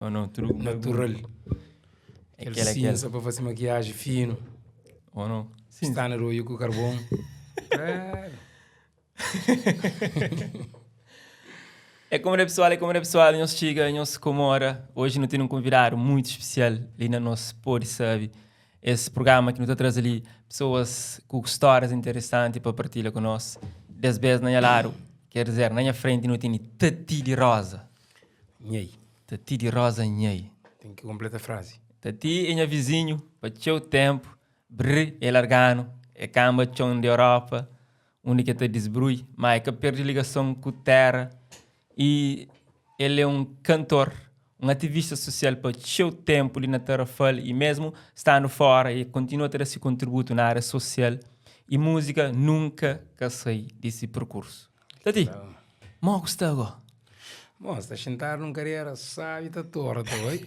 Ou não, tudo Natural. É Kel aquela, aquela. cinza pa faze makiaji fino. Ou não? Sim. Sta na roio ku karbon. Credo. É como é pessoal, é como é pessoal, nhos txiga, nhos comora. Hoje nu tem um convidado muito especial ali na nosso Pode Sabe. Esse programa que nu ta traze ali pessoas com histórias interessantes para partilha com nós. Des vez na nha lado, quer dizer, na nha frente nu tem Tati de Rosa. Nhei. Tati di Rosa Nhei. Ten ki konpleta frazi. Tati é nha vizinhu pa txeu ténpu, bri é larganu, é kanba txon di Europa, undi ki el ta disbrui, má é ka perde ligason ku téra i el é un kantor, un ativista susial pa txeu ténpu li na Tarrafal i mésmu standu fóra el kontinua ta da si kontributu na ária sosial i múzika nunka ka sai di si perkursu. Tati, mo ku sta go? Bom, sta xintadu num cadeira sabi ta torta, oi.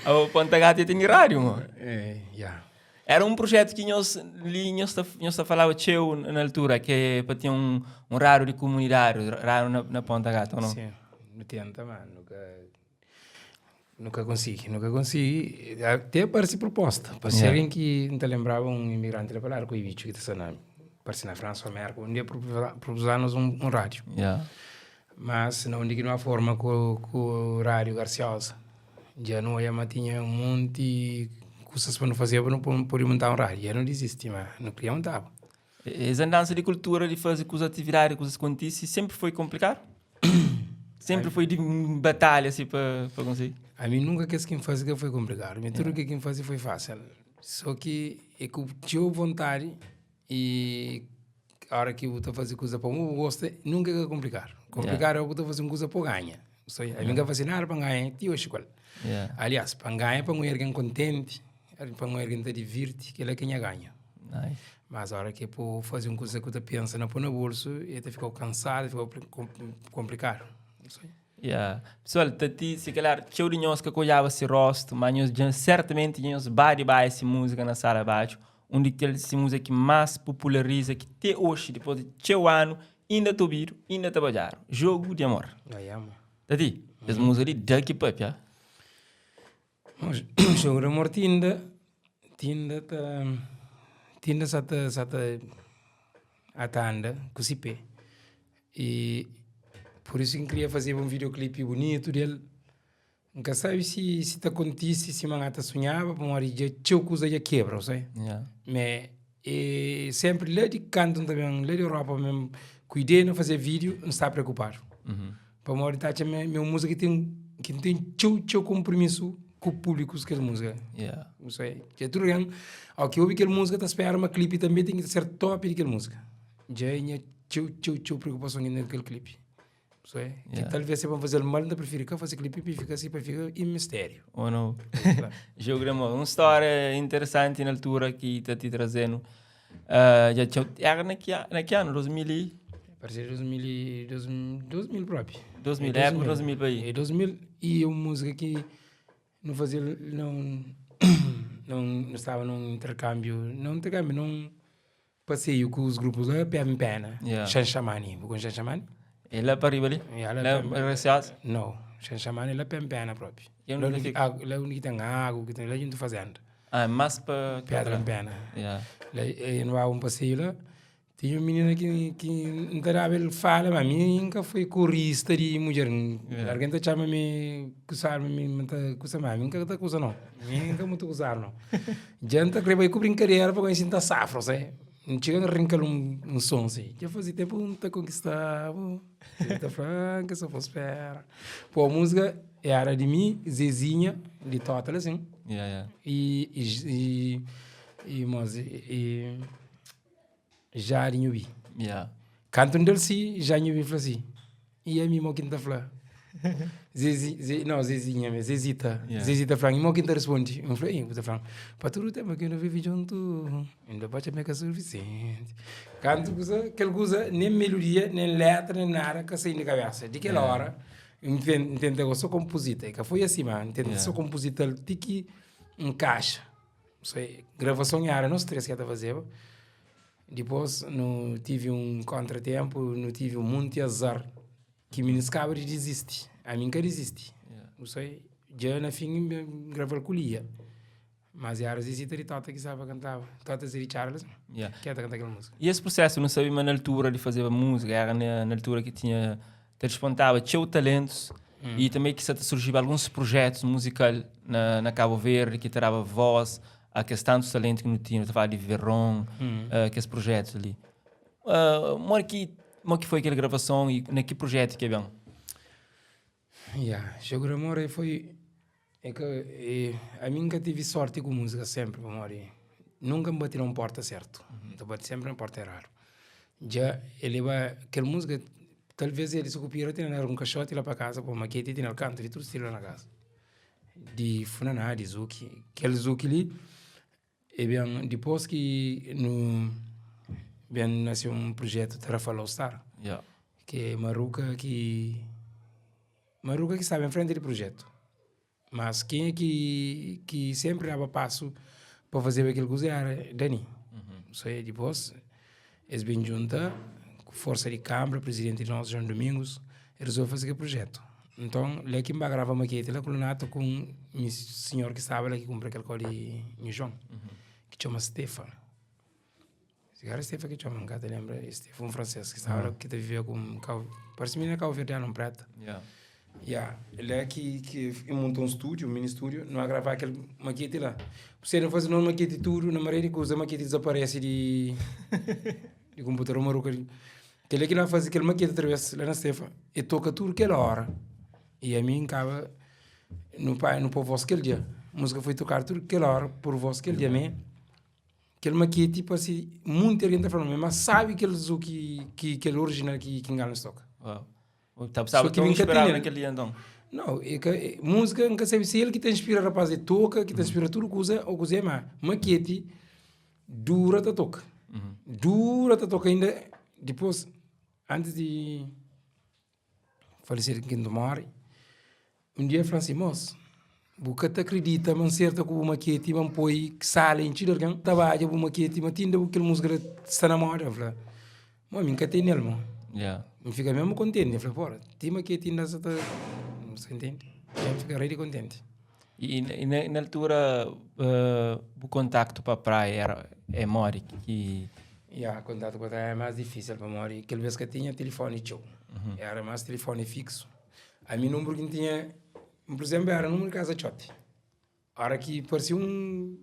O Ponta Gata tem rádio, mo. É, yeah. Era um projeto que nós li nós ta, nós ta falava tcheu na altura, que é para ter um, um rádio de comunidade, rádio na, na Ponta Gata, ou não? Sim, no tenta, mano, nunca nunca consegui, nunca consegui. Até aparece proposta, para ser alguém que não te lembrava um imigrante lá para lá, com o bicho que está na parece na França ou América, um dia propusar-nos um, um rádio. Yeah. Mas não de que não há forma com, com o rádio Garciosa. Já não ia, mas tinha um monte de coisas para não fazer, para não poder montar um rádio. Já não desisti, mas não queria montar. Essa andança de cultura, de fazer com as atividades, com as acontece, sempre foi complicado? Sempre foi de batalha assim para conseguir? A mim nunca quis quem faz que foi complicado. Mas tudo que quem faz foi fácil. Só que é que eu tinha vontade e a hora que eu estou fazer coisa para o gosto, nunca é complicado. Complicado é o que eu estou fazendo coisa para ganhar. Só, a mim nunca fazer nada para ganhar, tio escola. Yeah. Aliás, para ganhar, para alguém contente, para alguém te divirte, que ele é quem ganha. Nice. Mas a hora que é para fazer uma coisa que tu pensa na pôr no bolso, e te ficou cansado, ficou complicado. Não sei. Yeah. Pessoal, Tati, se calhar, txeu de nós que olhava esse rosto, mas nós já, certamente nós bate ba essa música na sala abaixo, um de aqueles música que mais populariza, que até hoje, depois de txeu ano, ainda tô ouvindo, ainda tá bajaro. Jogo de amor. Aí, amor. Tati, essa música ali daqui papia. Mas, jogo de amor tinda, tinda ta, tinda sata, sata atanda com si pé. E por isso que eu queria fazer um videoclipe bonito dele. Nunca sabe se se tá acontece, se mangata sonhava, para uma já tchau coisa já quebra, sabe? Yeah. Mas e sempre lá de canto também, lá de Europa mesmo, cuidei não fazer vídeo, não está preocupado. Uhum. Para uma hora tá minha, minha música tem que tem tchau tchau compromisso com o público que é música. Yeah. Não sei. Que é tudo bem. Ao que ouve aquela música, tá esperando uma clipe também tem que ser top daquela música. Já é tchau tchau tchau preocupação ainda naquele clipe. Não sei. Que Yeah. talvez se vão fazer mal, não prefiro que fazer clipe e fica assim para ficar em mistério. Ou não? Jogo de amor. Uma história interessante na altura que tá te trazendo. Uh, já tinha, era na que, na que ano? 2000 e... Parece 2000, e- 2000, 2000 próprio. 2000, é, época 2000 para aí. É 2000 e uma música que não fazia, não, não, não estava num intercâmbio, não intercâmbio, num passeio com os grupos lá, pé em pé, né? Yeah. Xanxamani, vou com Xanxamani? É lá para riba ali? Yeah, Lá lá para Recife? Não, Xanxamani lá pé em pé, próprio. E onde Lá onde fica? água- lá onde tem água, que tem lá junto fazenda. Ah, mais para... Pedra em pena. Yeah. Lá, eh, não há um passeio lá. Tinha um menino que, que não dava ele fala, mas a mim nunca foi corista de mulher. Yeah. Alguém tá chama me acusar, me me tá acusar, mas nunca tá acusando não. Mim nunca muito acusar não. Janta que vai com brincadeira para conhecer tá safra, sabe? Não chega a arrancar um, um som assim. Já fazia tempo não tá conquistava. Tá franca, só fosse espera. Pô, a música era de mim, Zezinha, de Total assim. Yeah, yeah. E, e, e, e, mas, e, e já Nhubi. Yeah. Canto um dele sim, já Nhubi falou assim. E a mim, mo quinta fla. Zezi, ze, não, Zezinha, mas Zezita. Yeah. Zezita fala, e mo quinta responde. Eu falei, você fala, para tudo o tempo que eu não vivi junto, ainda pode me que é suficiente. Canto, coisa, aquele coisa, nem melodia, nem letra, nem nada, que saí na cabeça. De aquela hora, entende, entende, eu sou compositor, que foi assim, mano, entende, Yeah. sou compositor, de que encaixa. Sei, gravação era nós três que estava fazendo. Depois não tive um contratempo, não tive um monte de azar que me escapa de desistir. Ami N ka dizisti. Bu sai, dja na fin N grava-l ku Lia. Mas era Zezita di Tota ki staba kantaba. Tota Zé di Txada la sin. Yeah. Ki ta kanta kel múzika. E es prosesu, nu sabe ma na altura di fazeba múzika, era na, na altura ki tinha, ta despontaba txeu talentus mm. e também ki sa ta surgiba alguns projetos musical na, na Cabo Verde ki ta daba voz a kes tantos talentos ki nu tinha, nu ta fala di Verón, mm. uh, kes projetos ali. Uh, modi ki, modi ki foi kel gravason e na ki projeto ki é ben? Yeah, Jogo de Amor foi é que é, a mim nunca tive sorte com música sempre, pamodi nunca me bati na um porta certo, mm -hmm. bati sempre na porta errado. Já ele vai aquela música talvez ele se copia tem um caixote lá para casa, pô, maquete tem no canto, de tudo estilo na casa. De funaná, de zuki, aquele zuki ali E ben dipôs ki nu ben nase un prujetu Tarrafal All Star, Yeah. ki é Maruka ki Maruka ki staba en frenti di prujetu. Mas kenha ki ki senpri daba pasu pa fazeba kel kuza éra Dani. So é dipôs es ben djunta ku forsa di kanbra, prizidenti di nos João Domingos, es rezolve faze kel prujetu. Nton, la ki N ba grava makete la ku Lunata ku un sinhor ki staba la ki kunpra kel kau di Nhu João, ki txoma Stefan. Si ka era Stefan ki txoma, N ka ta lenbra. Stefan, un fransês ki staba la, ki ta vivia ku un kau, parse mi na kauverdianu, un preta. Ya, la ki ki N monta un stúdiu, un mini stúdiu, nu a grava kel makete la. Pusé nu faze nos makete tudu, na maneira di kuza makete dizaparese di di konputador maruka. Kel-la ki nu a faze kel makete otra bes la na Stefa, e toka tudu kel ora. I ami N kaba, nu pai nu pô vós kel dia. Múzika foi tokadu tudu kel ora, pôr vós kel dia mê. Kel makete parse munti algen ta fla ma é más sábi kel zu ki ki kel orijinal ki ki N toka. Uau! Ta staba Só ki tão mi N ka inspiradu tene. na kel dia nton? Nau, é ka múzika N ka sabe si el ki ta inspira rapaz di toka, ki ta inspira tudu kuza ô kuzê, má makete dura ta toka. Dura ta toka inda dipôs antis di falesidu ki N móre, un dia el fla-m si, Mos, bu ka ta kridita ma N serta ku bu maketi ma N poi sala intxi di algen ta badja bu maketi ma ti inda kel múzika la sta na móda. N fla, Mo, mi N ka tene el mo. N fika mésmu kontenti, N fla, Pora, ti maketi inda sa ta. Sa ntende? N fika rei di kontenti. I na altura bu kontaktu pa praia era é modi ki. Ya, kontaktu pa praia é más difísil pamodi kel bes ka tinha tilifoni txeu, era más tilifoni fixu. Ami nunbru ki N tinha, pur izénplu, era nunbru di kaza txoti. Óra ki parse un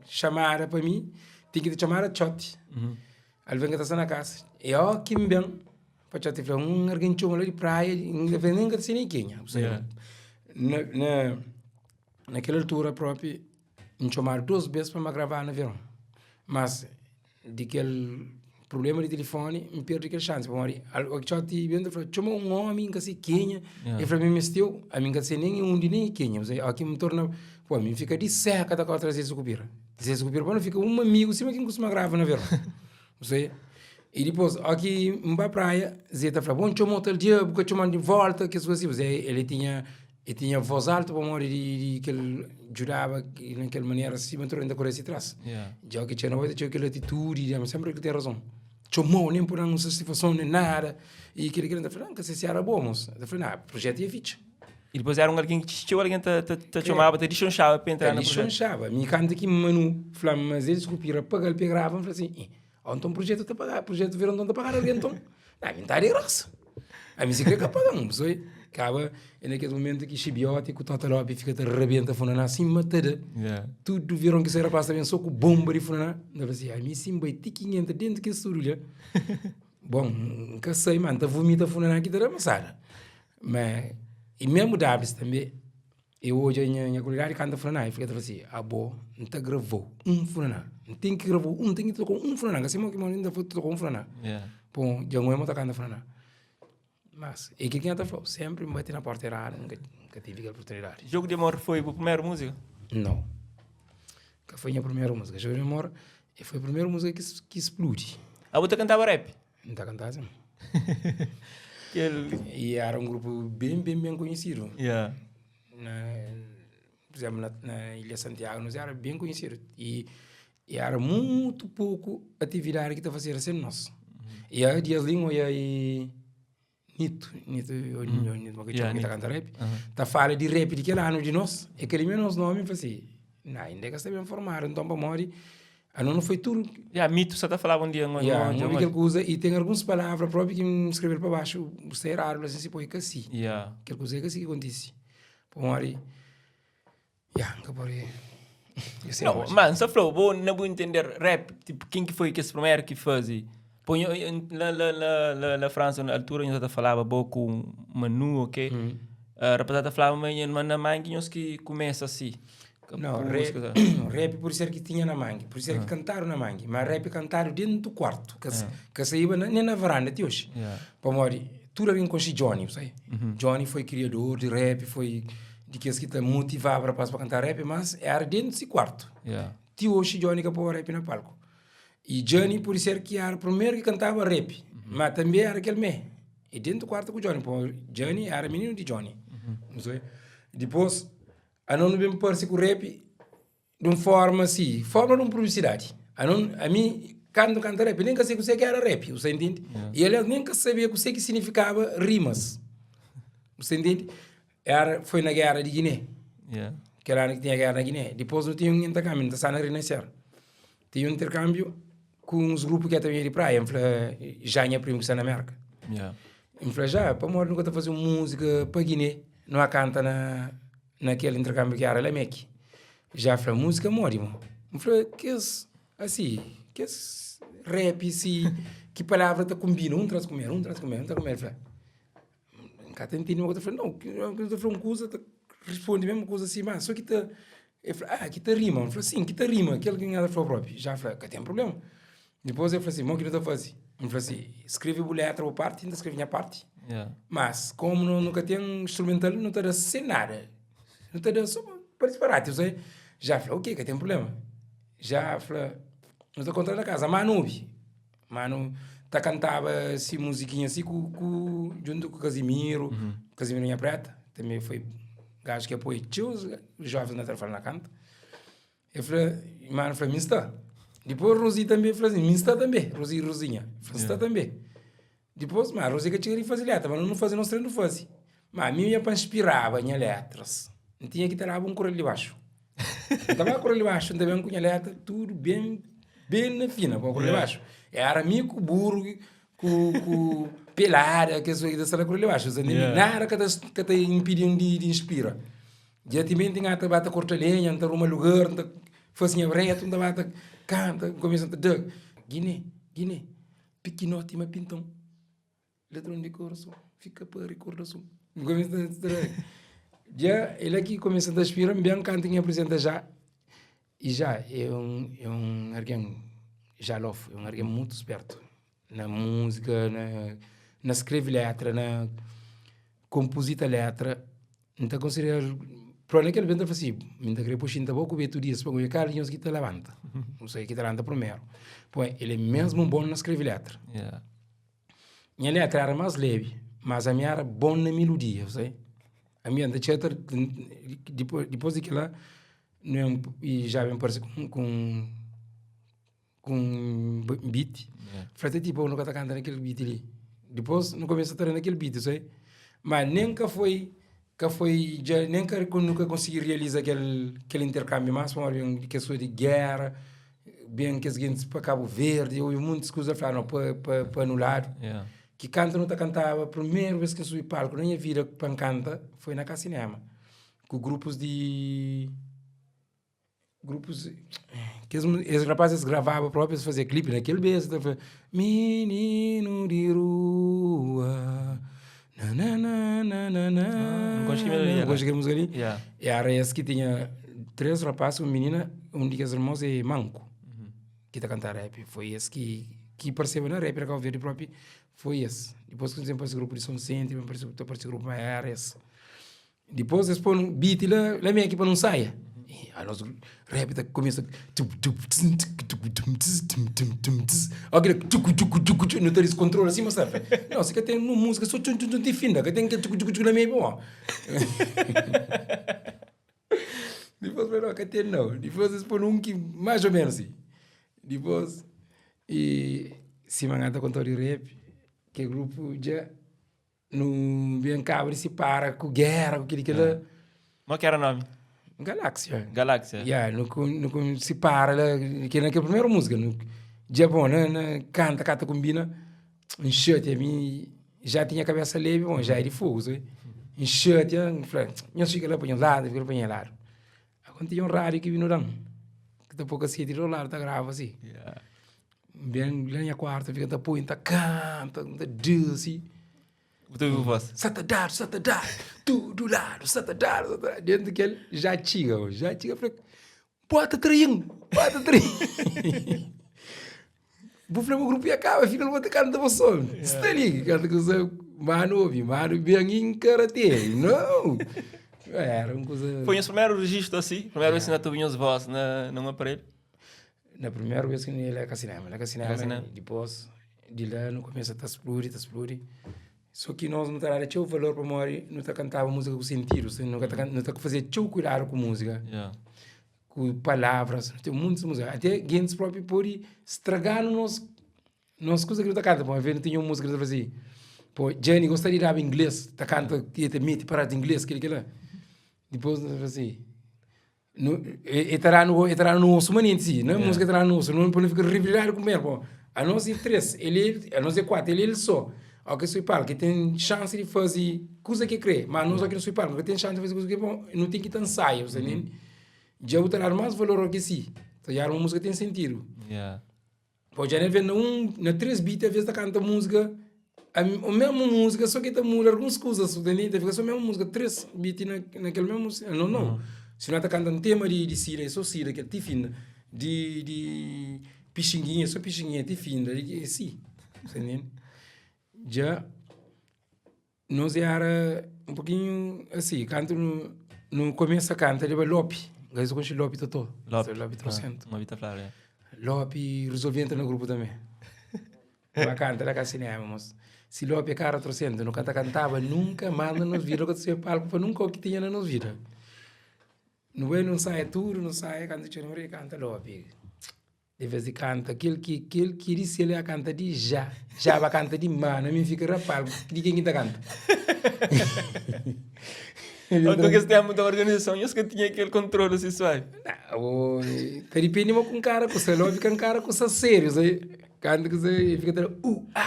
xamada pa mi, ten ki ta txomada txoti. Alvês N ka ta sta na kasa, e ó ki N ben Pa txeu ti fla, un argen txoma la di praia, N fla, nen ka ta sai nen kenha. Na, na, na kel altura propi, N txomadu dos bes pa N ba grava na veron. Mas, di kel prublema di tilifoni, N perdi kel xansi, pamodi txeu ti ben ta fla, txoma un omi, N ka sai kenha, el fla mi mesteu, ami N ka sai nen undi nen kenha. Oki N torna, po, mi N fika di seka ta kore tras di Sukupira. Di Sukupira pa no fika un amigu sima ki N kustuma grava na veron. Você, e dipôs, ó ki N ba praia, Zé ta fla, bon, txoma-u tal dia, bu ka txoma-m di volta, kes kuza si. Zé, ele tinha, ele tinha voz altu pamodi di, di kel djudaba na kel manera sima tudu algen ta kore si tras. Dja ki txeu na bai ta txeu kel atitudi, di senpri el ten razon. Txoma-u, nen pa da-m un satisfason, nen nada. I kel-li, kel-li, N ta fla, N ka se si éra bo, mos. El ta fla, na, projetu dja fitxa. E depois era un algen ki txeu algen ta, ta, ta txomaba, ta dixonxaba pa entra Ta na projetu. dixonxaba. Mi kantu ki Manu fla-m ma Zé Skupira paga-l pa e grava, N fla sin, ih, ó nton projetu ta paga, projetu vira nton ta pagadu algen nton? Ami N ta di grasa. Ami si kre ka paga-m, soi. Kaba, é na kes momentu ki Xibioti ku Tota Lopi fika ta rabenta funaná sin ma ta da. Yeah. Tudu veron ki sai rapaz ta ben so ku bonba di funaná. N ta fla si, ami si N bai ti ki N entra dentu kes studiu la, bon, N ka sai ma N ta vumita funaná ki ta da masada. Ma i mesmu Davis tanbe, e odja nha nha kualidadi kanta funaná, e fika ta fla si, abo N ta gravau un funaná, N ten ki gravau un, N ten ki tokau un funaná, N ka sibi modi ki N ta tokau un funaná. Pon dja N oi ma ta kanta funaná. Mas e kel ki N ta flau, senpri N bati na porta eradu, N ka tivi kel oportunidadi. Jogo di Amor foi bu primeru múzika? Nau, ka foi nha primeru múzika. Jogo di Amor foi primeru múzika ki spludi. Abo ta kantaba rap? N ta kantaba sin. Kel... E era un grupu ben, ben, ben konhisidu. Yeah. Na, por exemplo, na, na Ilha Santiago nos era ben konhisidu. E, e era mutu poku atividadi ki ta fasedu sen nos. E a dias li N oia e. Nito, Nito, Nito, ma ki ta kanta rap, ta fala di rap di kel anu di nos, e kel-li mesmu nos nomi, N fla si, na, inda e ka sta ben formadu, nton pamodi anu nu foi tudu. Ya, Mito sa ta falaba un dia, Ya, N obi kel kuza i ten alguns palavra propi ki N skrebe-l pa baxu, sta eradu, fla si, si poi ka si, kel kuza é ka si ki kontise, pamodi. Ya, N ka pode. Não, mas N sa fla-u, bo na bu entender rap, tipo, ken ki foi kes primeru ki faze? Pô, nho, la, la, la, la, la França, na altura, nho ta falaba bo ku Manu, ok? Mm. Uh, rapazada ta falaba ma, ma na mangi nhos ki kumesa asi. Não, rap, rap por ser ki tinha na mangi, por ser ki kantadu na mangi, mas rap kantadu dentu kuartu, ka, ka saíba na, nem na varanda ti oxi. Yeah. Pamodi tudu algen konxe Johnny, bu sabe? Johnny foi kriador di rap, foi di kes ki ta motivaba rapaz pa kanta rap, mas era dentu si kuartu. Yeah. Ti oxi Johnny ka poba rap na palku. I Johnny pode ser ki era primeru ki kantaba rap, ma tanbe era kel me. E dentu kuartu ku Johnny, pamodi Johnny era mininu di Johnny. Bu sabe? Dipôs, anos nu ben parse ku rap di un forma si, forma di un publisidadi. Anos, ami, kantu N kanta rap, nen ka sabia kuzê ki era rap, bu sta intende? I aliás, nen ka sabia kuzê ki signifikaba rimas. Bu sta intende? Era, foi na gera di Guiné. Yeah. Kel anu ki tinha gera na Guiné. Dipôs nu tinha un interkâmbiu, nu ta staba na Renascer. Tinha un interkâmbiu ku uns grupu ki ta binha di praia. N fla, já nha primu ki sta na Mérka. Yeah. N fla, já, pamodi nu ka ta faze un múzika pa Guiné? Nu a kanta na, na kel interkâmbiu ki era la Meki. Já fla, múzika modi, mo? N fla, kes, asi, kes rap si, ki palavra ta konbina, un tras ku mer, un tras ku mer, un tras ku mer. El fla, N ka ta intende ma ku ta fla, nau, ku ta fla un kuza ta risponde mesmu kuza si, ma so ki ta, el fla, ah, ki ta rima, N fla, sin, ki ta rima, kel ki N ta fla propi, ja fla, ka ten problema. Dipôs el fla si, mo ki nu ta faze? N fla si, skrebe bu letra bu parti, N ta skrebe nha parti, mas komu no nu ka ten instrumental, nu ta da sen nada, nu ta da so pa disparati, ja fla, ok, ka ten problema. Ja fla, nu ta kontra na kaza, ma nu obi. Manu ta kantaba si musiquinha si ku, ku junto ku Casimiro, mm -hmm. Casimiro Nha Preta, também foi gajo que apoia txeu jovens na Tarrafal na canta. Ele fla, mano fla, mim está. Depois Rosi também fla assim, mim está também, Rosi Rosinha, fla, está yeah. também. Depois, mas Rosi que tinha de fazer letra, mas não fazer, não treino fazer. Mas a minha para inspirava minha letras. Não tinha que ter lá um correr de baixo. Estava correr de baixo, também com minha letra, tudo bem bem na fina, com correr de baixo. Era amigo burro, com, com pelada, que sou da sala correr de baixo. Yeah. Nada que te, que te impediam de, de inspira. Diretamente, ngata bata corta lenha, anta arruma lugar, anta faz minha reto, anta bata canta, começa a Guiné, Guiné, piquinote, ma pintão. Ladron di korason, fika pa rikordason. N kumesa ta tra. Dja el aki kumesa ta inspira-m ben kantu ki N aprizenta já. I já é un é un algen, Jalof, é un algen mutu spertu na múzika, na na skrebe letra, na konpozita letra. N ta konsidera-l, pró na kel ben ta fla si, mi N ta kre po xinta bo ku Beto Dias pa ngoja kal di nhos ki ta labanta. N sai ki ta labanta primeru. Poi el é mesmu bon na skrebe letra. Nha letra era más lebi, mas ami era bon na melodia, bu sabe? Ami N ta txega ta, dipôs dipôs di kila, nu i já ben parse ku ku ku un beat, fla ti tipo nu ka ta kanta na kel beat li. Dipôs nu kumesa ta na kel beat, bu sabe? Ma nen ka foi ka foi dja nen ka nu ka konsigi realiza kel kel interkâmbiu más pamodi ben kes di géra. Ben kes gentis pa Cabo Verde, obi muntis kuza fla no pa pa pa anuladu. Yeah. Ki kanta nu ta kantaba, primeru bes ki N subi palku na nha vida pa N kanta foi na Ka Cinema, ku grupus di grupus kes es rapazis es gravaba propi es fazia klipi na kel bes ta fla mininu di rua nananana Ah, N konxe ki melodia la. Konxe kel múzika li? Yeah. Era es ki tinha 3 rapaz, un minina, un di kes irmons é manku, ki ta kanta rap. Foi es ki ki parseba na rap na Cabo Verde propi, foi es. Dipôs ki parse grupu di Soncente, parse ta parse grupu ma era es. Dipôs es pô-nu beat la la meki pa nu nsaia. E anos rap ta kumesa Ó kila nu ta diskontrola sima sta fla. Nau, si ka ten un múzika so txun txun txun ti finda, ka ten kel txuku txuku txuku na meiu pamodi. Dipôs fla, nau, ka ten nau. Dipôs es pô-nu un ki más ô ménus si. Dipôs, e sima N ta kontau di rap, kel grupu dja. Nu ben kaba di sipara ku géra ku kili kila. Mo ki era nomi? Galáxia. Galáxia. Ya, nu ku nu ku sipara la, kel na kel primeru múzika. Nu dja bon, na na kanta ka ta konbina, N xatia mi já tinha kabesa lebi, bon já é di fogu, sabe? N xatia, N fla, nhos fika la pa nhos ladu, N fika la pa nha ladu. Agora tinha un rádiu ki nu dan, ki ta poi kaseti di ladu ta grava si. N ben la nha kuartu, N fika ta poi, N ta kanta, N ta disi. Bu ta obi bu vos? Sa ta dadu, sa ta dadu, tudu ladu, sa ta dadu, sa ta dadu. Dentu kel, já txiga, já txiga, fla, bota train, bota train. Bu fla ma grupu ia kaba, afinal bo ta kanta bo so. Sta li, kanta kusa, manu obi, manu ben in karate. Não! Era un kusa. Foi nhos primeru rejistu asi? Primeru vez ki na ta obi nhos vos na na un aparelhu? Na primeru vez ki nu ia la ka sinema, la ka sinema, dipos di la nu kumesa ta spludi, ta spludi. So ki nos nu ta daba txeu valor pamodi nu ta kantaba musika ku sentidu, nu ka ta nu ta fazia txeu kuidadu ku musika. Ku palavras, nu ten muntis múzika, ate gentis propi pode straga-nu nos nos kuza ki nu ta kanta. Pô, nu tinha un múzika ki nu ta fla si, pô, Jenny gosta di daba ingles, ta kanta, e ta mete parada di ingles, kila, kila. Dipôs nu ta fla si, nu, e ta da-nu, e ta da-nu no osu manenti si, na múzika e ta da-nu no osu, nu pa nu fika riviladu ku mer, pô, anos é três, el é, anos é kuatu, el é el sô. Óki el sui palku, el ten xansi di faze kuza ki el krê, má anos óki nu sui palku, nu ka ten xansi di faze kuza ki el krê, nu ten ki ta nsaia, bu sta ntende? Dja bu ta dadu más valor óki si, ta odjadu ma múzika ten sentidu. Pô, dja na na un, na três beat, alvês ta kanta múzika, o mesmu múzika, sô ki ta muda alguns kuzas, bu ta ntende? Ta fika sô mesmu múzika, três beat na na kel mesmu, anos nau. Si no ta kanta un tema di sida, é sô sida kel ti finda, di di pixinguinha, é sô pixinguinha ti finda, é si. Bu sta ntende? Dja nos era un pokinhu asi, kantu nu nu kumesa kanta riba Lopi, N ka konxe Lopi Totó, Lopi, Lopi Trosentu. N obi ta fladu, ya. Lopi resolve entra na grupu tanbe. Ba kanta la ka sinema, mos. Si Lopi é kara trosentu, nu ka ta kantaba nunka mas na nos vida, nu ka ta subi palku pa nunka o ki tinha na nos vida. Nu bai nu nsaia tudu, nu nsaia, kantu txeu nu kanta Lopi. De vez di kanta kel ki kel ki di sel ya kanta di ja ja ba kanta di ma na mi fika rapal di ken ki ta kanta. Então kes tempu da organizason nhos ka tinha kel kontrolu si suavi. Não, ta dipende ma ku kara ku sa lobi kan kara ku sa sério sai kanta ku sa fika ta u a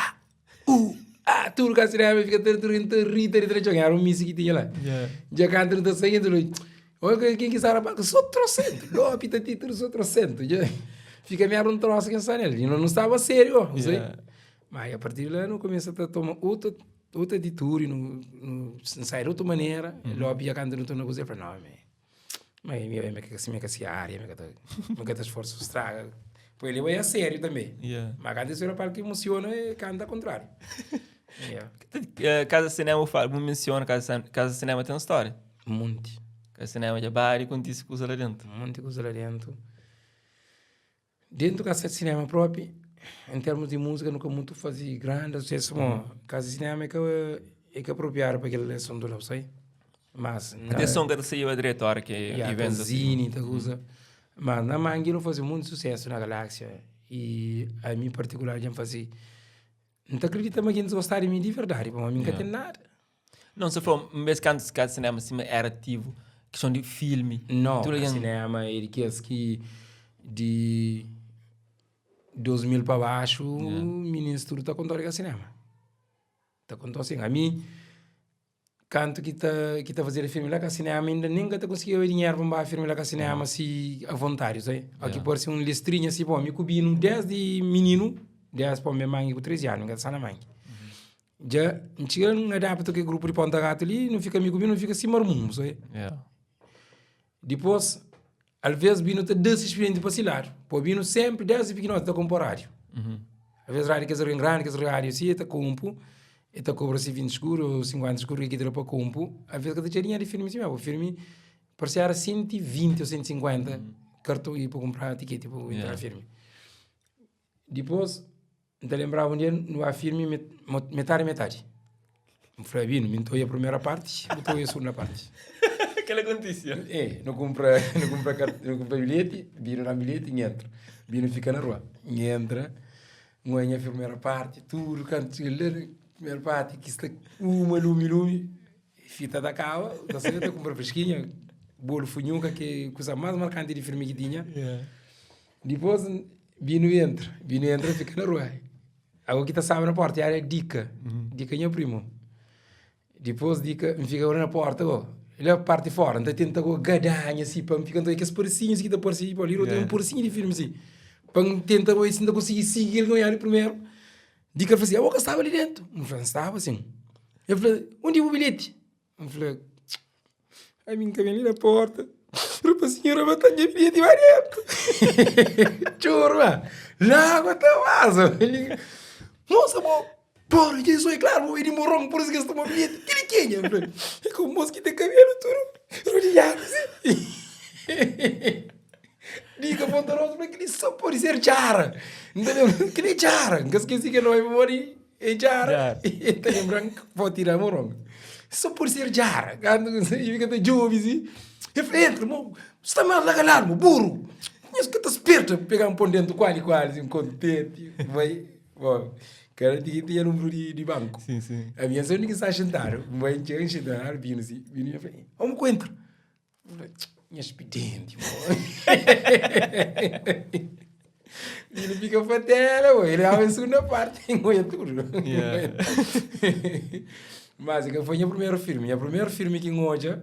u a tudo ka sinema fika ta tudo ta ri ta ri ta ri era un misi ki tinha la. Dja kanta nu ta sai tudo Oi, ken ki sta na palku? So trosentu. Lopi ta titulu so trosentu. Dja fika mi era un trosa ki N sta nel. I no staba seriu, oh, N sai. Ma a partir di la nu kumesa ta toma otu otu atitudi, nu nu sai di otu manera. Lopi dja kantu nu torna kuzê, el fla, no, mi ma mi mi ka mi ka si aria, mi ka ta mi ka ta sforsa straga. Poi el bai a seriu tanbe. Ma kantu el sai na palku emosiona, el kanta kontrariu. Kaza Cinema, bu fala, bu mensiona Kaza Kaza Cinema ten stória? Monti. Ka sinema dja bari kontise kuza la dentu. Monti kuza la dentu. Dentu kasa di sinema propi, en termus di musika nu ka mutu fazi grandi susesu mo kasa di sinema e ka e ka apropriadu pa kel asuntu la, bu sabe? Mas na. Até son ka ta saiba dretu ora ki Ya, iventu ta asi. zini, ta kuza. Mas na mangi nu fazi monti susesu na Galáxia i ami partikular dja N fazi, N ta akridita ma gentis gostaba di mi di verdadi pamodi mi N ka ten nada. Não, se for, um vez kantu se kaza cinema sima era ativo, questão de filme. Não, Tudo alguém- cinema é de kes ki di 2000 pa baxu, Yeah. minis tudu ta konta di cinema. Ta konta assim, ami kantu ki ta ki ta fazeda filme la ka cinema inda nen ka ta konsigia dinheru pa N ba filme la ka cinema si a vontadi, sabe? Aki Yeah. parse un lestrinha si, bom, mi ku binu desdi mininu, des pa mi mangi ku 13 anu, N ka ta sta na mangi. Dja N txiga N adapta ku e grupu di Ponta Gatu li, nu fika mi ku Binu, nu fika sima armun, sabe? Yeah. Dipôs, alvês Binu ta da se spirienti pa si ladu. Pô Binu sénpri, désdi pikinoti, ta konpo rádiu. Alvês rádiu kes algen grandi, kes rádiu si, e ta konpo, e ta kobra si 20 skudu ô 50 skudu ki ta da pa konpo. Alvês ka ta txeu dinheru di filmi si mé, pô filmi parse éra 120 ô 150 karton i pa kunpra tiketi pa bu entra filmi. Dipôs, N ta lenbraba un dia nu ba filmi metadi metadi. N fla Binu, mi N ta oia primera parti, bu ta oia sugunda parti. Kela kontise? É, nu kunpra, nu kunpra nu kunpra bilheti, Binu da-m bilheti, N entra. Binu fika na rua. N entra, N oia nha primera parti, tudu kantu txiga la. Primeru parti ki sta uma lumi lumi, fita ta kaba, ta sai ta kunpra freskinha, bolu funhuka ki é kusa más markanti di filmi ki tinha. Dipôs Binu entra, Binu entra fika na rua. Ago ki ta staba na porta era Dika, Dika nha primu. Dipôs Dika, N fika na porta go, la parti fora, N ta tenta go gadanha si pa N fika, N ta oja kes parsinhus ki ta parse pa li, un parsinhu di filmi si, pa N tenta oja si N ta konsigi sigi el di primeru. Dika fla si, abo ka staba li dentu? N fla, N staba sin. El fla, undi bu bilheti? N fla, ami N ka ben li na porta, rapasinhu rabata nha bilheti ba dentu. Txoru ba, lagua ta vaza. Mosa bo, pora, dja isu é klaru, bo é di moron, pur isu ki es toma bilheti. Kel-li kenha? N fla, é ka un mos ki ten kabelu tudu rodijadu si. Dika Fontarosa fla kel-li só pode ser Djara. N ta lenbra, kel-li é Djara. N ka skese kel nómi pamodi é Djara. E ta lenbra-m fóti da moron. Só pode ser Djara. Kantu e fika ta djobe si, e fla, entra, mo, sta más la galadu, mo, buru. Nhos ka ta sperta pega-m pô-m déntu kuali kuali, si, kontenti. Bai, bo, kada ti ki tinha nunbru di banku. Sim, sim. Ami N sabe undi ki N sta xintadu. N bai, N txega, N xinta na binu si, binu fla, omi ku entra. Nha expediente, mo. Ele fica fatela, mo. Ele abre a segunda parte, engoia tudo. Yeah. Mas que foi meu primeiro filme. Meu primeiro filme que ngoja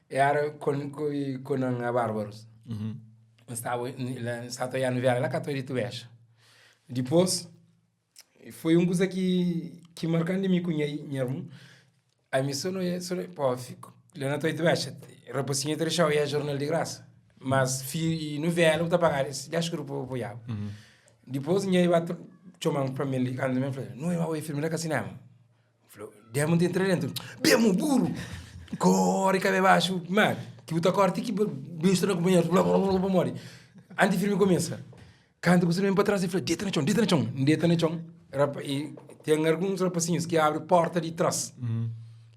era com com com a Bárbaros. Uhum. Estava lá, estava a novela lá catou de Tubexa. Depois Foi un kuza ki ki markan di mi ku nha nha irmon. Ami so no so no pô fiku la na Toyota Bexa, rapasinhu ta dexau ia jornal di grasa, mas fi nuvela bu ta paga 10 kuru pa bu apoiaba. Dipôs nha ba txoman pa mi li kantu mi fla, no e ba oi filmi la ka sinema. N fla, demu ta entra dentu, bemu buru! Kori kabe baxu, ma ki bu ta kori ti ki besta na kunpanheru, bla bla bla pamodi anti filmi kumesa. Kantu ku ben pa tras, el fla, Deta na txon, deta na txon. N deta na txon, rapa, i ten alguns rapasinhus ki abri porta di tras.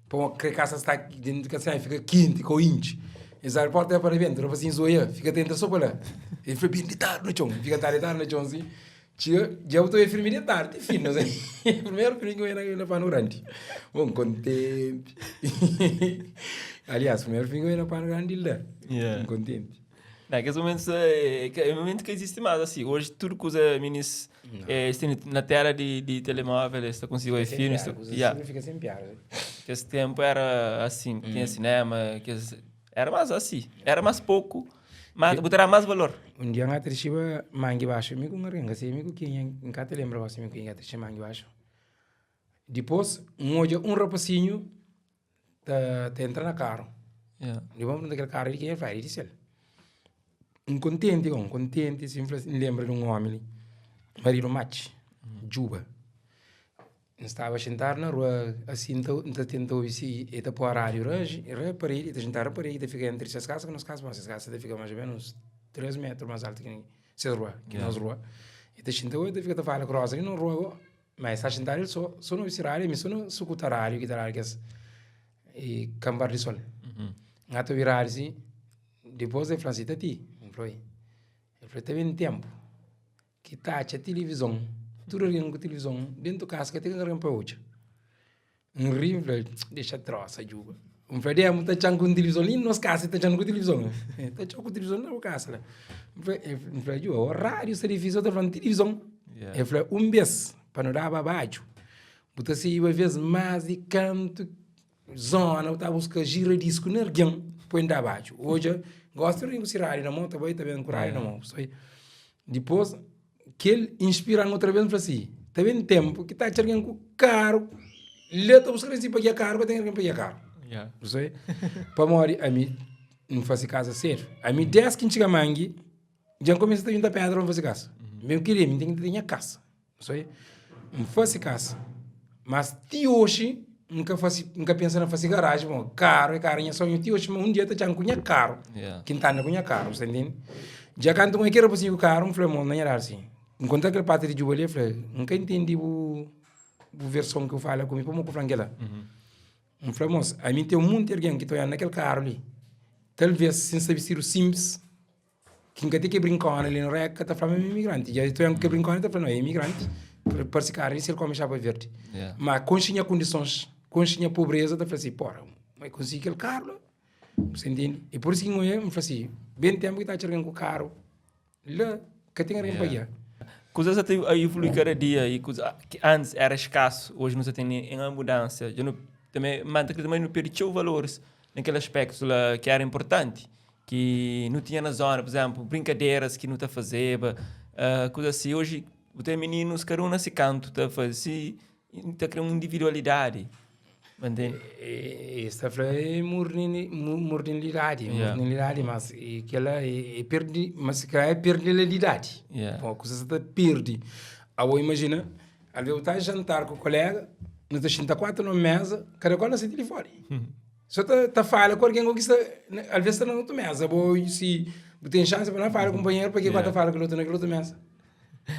Pamodi kre kasa sta dentu di kasa fika kenti, ka intxi. Es abri porta e pa dentru, rapasinhus oia, fika ta entra so pa la. El fla, Ben detadu na txon. Fika ta detadu na txon si. Txiga, dja bu ta oia firmi detadu ti fin. Primeru firmi ki N oia na Panu Grandi. Bo, N kontenti. Aliás, primeru firmi ki N oia na Panu Grandi la. Yeah. N kontenti. Na kes momentus é, é momento que existe mais assim. Hoje tudo coisa minis é, tem na tela de, de telemóvel, eles estão conseguindo ver filmes. Yeah. Fica sem piada. Que esse tempo era assim, tinha cinema, que era mais assim, era mais pouco, mas botará mais valor. Um dia nga trishiba mangi baixo, mi ku ngarenga, se mi ku quem nka te lembra se mi ku quem trishiba mangi baixo. Depois, um odja um rapacinho ta ta entra na karu. Yeah. Di bon pergunta kel karu di kenha? El fla, é di sel. N kontenti go, N kontenti si N fla si, N lenbra di un omi li, maridu matxi, djuba. N staba xintadu na rua, asi N ta N ta tenta obi si e ta poi radiu ranji, ra paredi, e ta xintadu na paredi, e ta fika entri ses kasa ku nos kasa, pamodi ses kasa ta fika mas o menus uns 3 metru mas altu ki ses rua, ki nos rua. E ta xinta go, e ta fika ta fala ku Rosa li na rua go. Ma el sta xintadu el so, so na obi si rádiu, ami so na sukuta rádiu ki ta dadu kes e kanbar di sol. N ata obi rádiu si, dipôs el fla-m si, Tati, N fla, oi. El fla, ta ben ténpu ki ta atxa tilivizon, tudu algen ku tilivizon dentu kasa ka ten algen pa odja. N ri, N fla, dexa trosa djuga. N fla, demu ta txan ku un tilivizon li nos kasa, ta txan ku tilivizon. Ta txan ku tilivizon na bu kasa la. N fla, N fla, djuga, o rádiu sta difísil, o ta fla-m tilivizon. El fla, un bês, pa nu daba badju, bu ta saíba vês más di kantu zona, bu ta buska gira-disku na algen pa N da badju. Odja, gosi tudu algen ku se rádiu na mon, ta bai ta ben ku rádiu na mon. Dipôs, Kel inspira-m otra bês, N fla si, ta ben ténpu ki ta atxa algen ku karu, la ta buska algen si pa gia karu, ka ten algen pa gia karu. Yeah. Bu sabe? Pamodi ami N fase kaza sedu. Ami des ki N txiga mangi, dja N kumesa ta junta pedra pa N fase kasa. Mi N kria, mi N ten ki ten nha kasa. Bu sabe? N fase kasa, mas ti oxi N ka fase, N ka pensa na fase garaji, pamodi karu é karu, nha sonhu ti oxi ma un dia ta txan ku nha karu. Yeah. Ki N ta anda ku nha karu, bu sta intende? Dja kantu N kel rapasinhu ku karu, N fla, Mon, na nha idadi si. N konta kel pati di djuba li, el fla, N ka intendi bu bu verson ki bu fala ku mi, pamodi ku fla-m kela? N fla, Mos, ami ten munti algen ki ta oian na kel karu li, talves si N sta bistidu sinplis, ki N ka ten ke brinkona li na reka, ta fla ma mi é imigranti. Dja el ta oian ku ke brinkona, el ta fla, no, é imigranti. Parse karu ni si el kome xapa verdi. Ma konxe nha kondisons, konxe nha pobreza, ta fla si, pora, ma el konsigi kel karu la. Você entende? E por isso ki N oia, N fla si, ben tenpu ki ta atxa algen ku karu la, ka ten algen pa gia. Kuzas sa ta evolui kada dia i kuza ki antis era eskasu, oji nu sa ten en abundansia. Dja nu tanbe, ma N ta kridita ma nu perde txeu valoris na kel aspektus la ki era inportanti. Ki nu tinha na zona, por exemplo, brincaderas ki nu ta fazeba, uh, kuza assim. Hoje, bu tem meninos, cada um na se canto, ta fazer si, ta cria uma individualidade. Entende? Es ta fla é mordinilidade, yeah. mordinilidade, mas e kela é, é perdi, mas se calhar é perdilidade. Yeah. Bom, kuza ta perdi. Abo imagina, alve bu ta jantar ku colega, nu ta xinta quatro na mesa, cada qual na se telefone. So ta ta fala ku algen ki sta alves sta na otu mesa bo si bu ten xansi pa na fala ku kunpanheru pa ke ku ta fala ku kel otu na kel otu mesa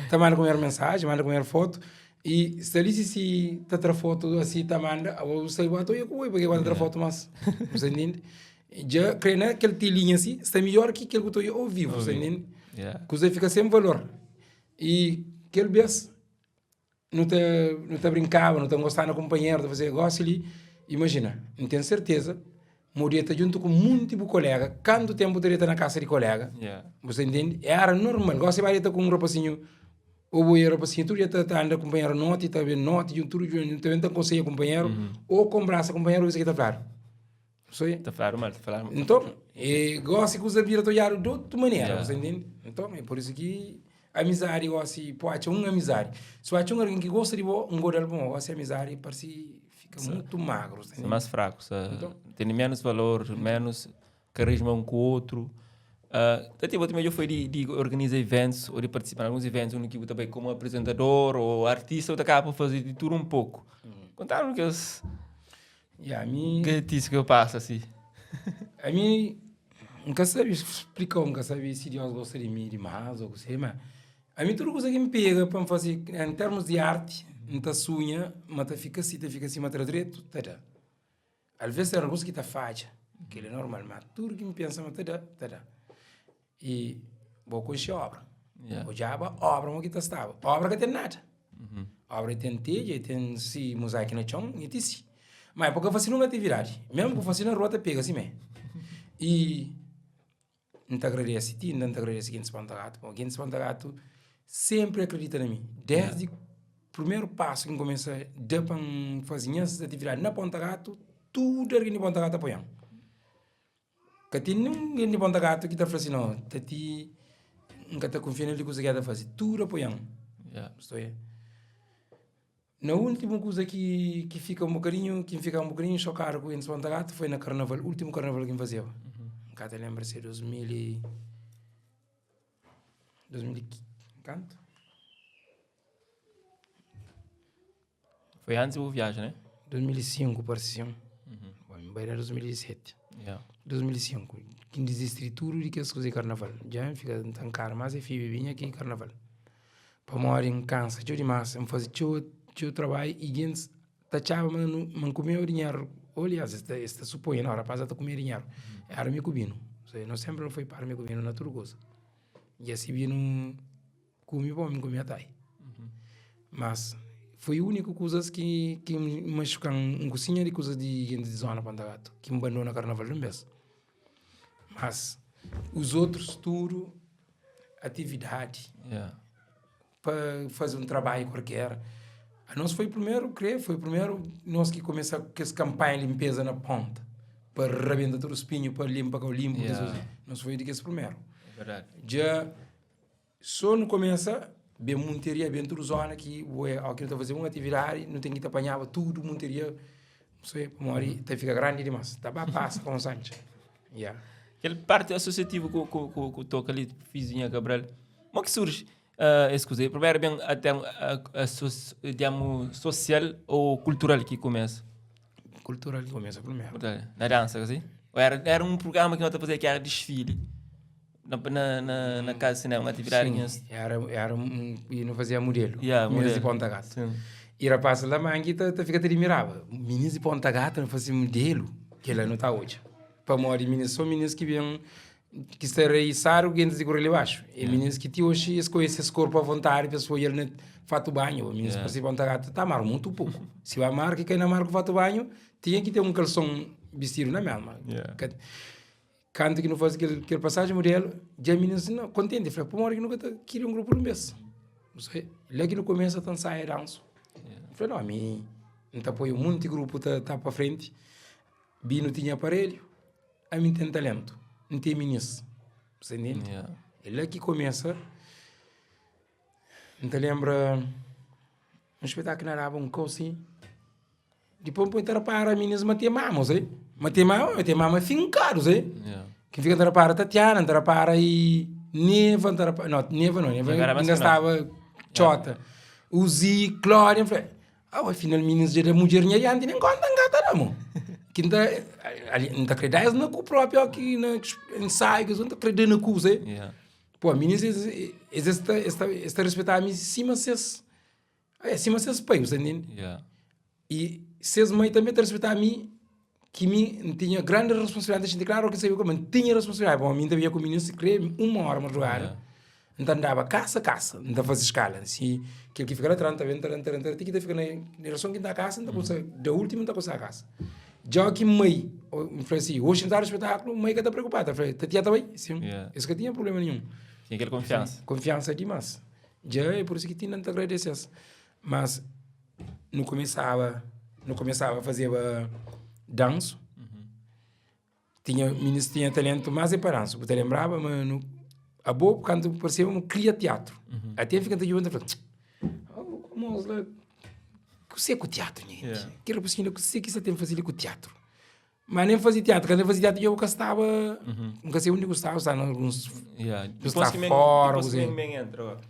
ta manda kunpanheru mensaji manda kunpanheru fotu i sta li si si ta tra fotu asi ta manda abo bu sta igual ta oia ku bo pa ke ku ta tra fotu mas bu sta ntende dja kre na kel telinha si sta midjor ki kel ku ta oia au vivu bu sta ntende kuza fika sen valor i kel bes Nu ta nu ta brinkaba, nu ta ngostaba na kunpanheru, ta fazeba. Gósi li, imajina, N ten serteza ma bu deta djuntu ku monti bu koléga. Kantu ténpu bu ta deta na kasa di koléga? Bu sta intende? Éra normal. Gósi ba deta ku un rapasinhu ô bu oja rapasinhu tudu dia ta ta anda kunpanheru noti, ta ben noti djuntu tudu djuntu, ta ben ta konsedja kunpanheru ô konbrasa kunpanheru, kuzê ki ta fladu? Ta fladu mal, ta fladu mal. Nton, e gósi kuza bira ta odjadu di otu manera, bu sta intende? Nton, é pur isu ki amizadi gósi, pa bu atxa un amizadi, si bu atxa un algen ki gosta di bo, N goda-l pamodi gósi amizadi parse fika mutu magru, sta más fraku, sta tene ménus valor, ménus karisma un ku otru. Ta ti bo tanbe dja foi di organiza iventus ô di partisipa na alguns iventus undi ki bu ta bai komu aprizentador ô artista, bu ta kaba pa faze di tudu un poku. Konta-nu kes Ya, mi. Gatice que eu passo assim. A mi, N ka sabe splika-u, N ka sabe si Deus gosta di mi dimás ô kuzê, ma ami tudu kuza ki N pega pa N faze en termus di arti, N ta sunha ma ta fika si, ta fika si, ma ta da dretu, ta da. Alvês ten alguns ki ta fadja, kel-li é normal, ma tudu ki N pensa ma ta da, ta da. I bo konxe obra. Yeah. Odjaba obra mo ki ta staba. Obra ka ten nada. Obra ten tedja, e ten si mozaki na txon, e ti si. Ma e pa ka fasi nunka atividadi. Mesmu ku fasi na rua ta pega si me. I N ta agradesi ti inda N ta agradesi Gentis Ponta Gatu, pamodi Gentis Ponta Gatu sempri akredita na mi. Desdi primeru pasu ki N kumesa da pa N fasi nhas atividadi na Ponta Gatu, tudu algen di Ponta Gatu apoian. Ka ten ningen di Ponta Gatu ki ta fla si no, Tati, N ka ta kunfia nel di kuza ki el ta faze. Tudu apoia-m. Sto é. Na últimu kuza ki ki fika un bokadinhu, ki N fika un bokadinhu xokadu ku gentis Ponta Gatu foi na karnaval, últimu karnaval ki N fazeba. N ka ta lenbra si é 2000 e 2000 e kantu? Foi antes di bu viaja, né? 2005, parse sin. Bom, mi bai na 2007. Yeah. 2005, ki N dizisti di tudu di kes kuza di karnaval. Dja N fika N ta nkara más é fibi binha ki karnaval. Pamodi N kansa txeu dimás, N faze txeu txeu trabadju i gentis ta atxaba ma nu ma N kumeba dinheru. Aliás, es ta es ta suponha, no, rapaz sa ta kume dinheru. Éra mi ku Binu. Nos sénpri nu foi par mi ku Binu na tudu kuza. Dja si Binu Kumi pa omi kumi atai. Mas foi uniku kuzas ki ki machukan un kusinha di kuzas di jintis di zona Ponta Gatu ki N bandona karnaval di un bes. Mas os otrus tudu atividadi pa faze un trabadju kualker. Anos foi primeru kre foi primeru nos ki kumesa kes kanpanha linpeza na ponta pa rabenta tudu spinhu pa linpa kau linpu kes kuza. Nos foi di kes primeru. Dja So nu kumesa ben munteria, ben tudu zona ki bu é, óki nu ta faze un atividadi nu ten ki ta panhaba tudu munteria, so pamodi ta fika grandi dimas, ta ba pasa pa un santxa, ya. Kel parti asosiativu ku ku ku ku toka li Fizinha Cabral, mo ki surji es kuza? Primeru ben até diamu sosial ou kultural ki kumesa? Kultural ki kumesa primeru. Na dansa asi? Ou era era un prugrama ki no ta fazia ki era disfili? Na, na, na, na casa de cinema, uma atividade Sim, que nós... era, era um, e não fazia modelo. Yeah, Meninas de modelo. Ponta Gata. Sim. E rapaz lá mangue tá, tá fica te admirava. Meninas de Ponta Gata não fazia modelo, que lá não tá hoje. Para mori meninas, só meninas que vêm. ki sta raisadu ki gentis di kore li baxu. É minis ki ti oxi es konhese ses korpu avontadi pa es foi el na fatu banhu. Minis parse pa ta ta mar mutu poku. Si ba mar ki kai na mar ku fatu banhu, tinha ki ten un kalson bistidu na mesma. Kantu ki nu faze kel kel pasajen mudelu, dja minis na kontenti, fla, pamodi ki nu ka ta kria un grupu di un bes? La ki nu kumesa ta nsaia dansu. N fla, no, ami N ta poi un monti grupu ta ta pa frenti. Binu tinha aparelhu, ami N ten talentu, N ten minis. Você entende? Yeah. É la ki kumesa. N ta lenbra un spetaklu na daba un kau si. Dipôs N poi ta rapara minis ma ten mama, osei. Ma ten mama, ma ten mama finkadu, osei. Yeah. Ki fika ta rapara Tatiana, N ta rapara i Neva, N ta rapara, no, Neva no, Neva Neva era mais inda que nós. staba txota. Uzi, Clória, N fla, ah, afinal minis dja da mudjer nha dianti, nen konta N ka ta da, mo. Ki N ta, ali, N ta kre da es na ku propi, ó ki na ensaiu, kes N ta kre da na ku, osei. Yeah. Pô, minis es, es, es ta, es ta, es ta respetaba mi sima ses, É sima ses pai, bu sta ntende? Yeah. E ses mãe também ta respeitá mi, ki mi N tinha grande responsabilidade, N ta xinti klaru ki N sabia kuma N tinha responsabilidade, pamodi mi N ta bia ku mininu si kre uma ora madrugada, Yeah. N ta andaba kasa kasa, N ta faze skala, si kel ki fika la tras N ta ben, N ta ben, N ta ben, ti ki ta fika na direson ki N ta kasa, N ta kumsa da ultimu N ta kumsa kasa. Dja ki mai, N fla si, oxi N ta da spetaklu, mai ka ta preokupa, ta fla, Tatia ta bai? Sim, Yeah. es ka tinha problema ninhun. Tinha kel konfiansa. Konfiansa dimas. Dja é por isso ki tinda N ta agradese-s. Mas nu kumesaba, nu kumesaba fazeba dansu. Tinha minis tinha talentu mas é pa dansu. Bu ta lenbraba ma nu abo kantu parseba ma kria tiatru. Ate fika ta djuda ta fla, mos la kuse ku tiatru nha genti? Kel rapasinhu la kuse ki sa ten faze li ku tiatru? Ma nem fazi teatro, quando fazi teatro eu gostava, nunca sei onde gostava, estava em alguns, Yeah. gostava Depois que fora, depois que gostei. men entra agora.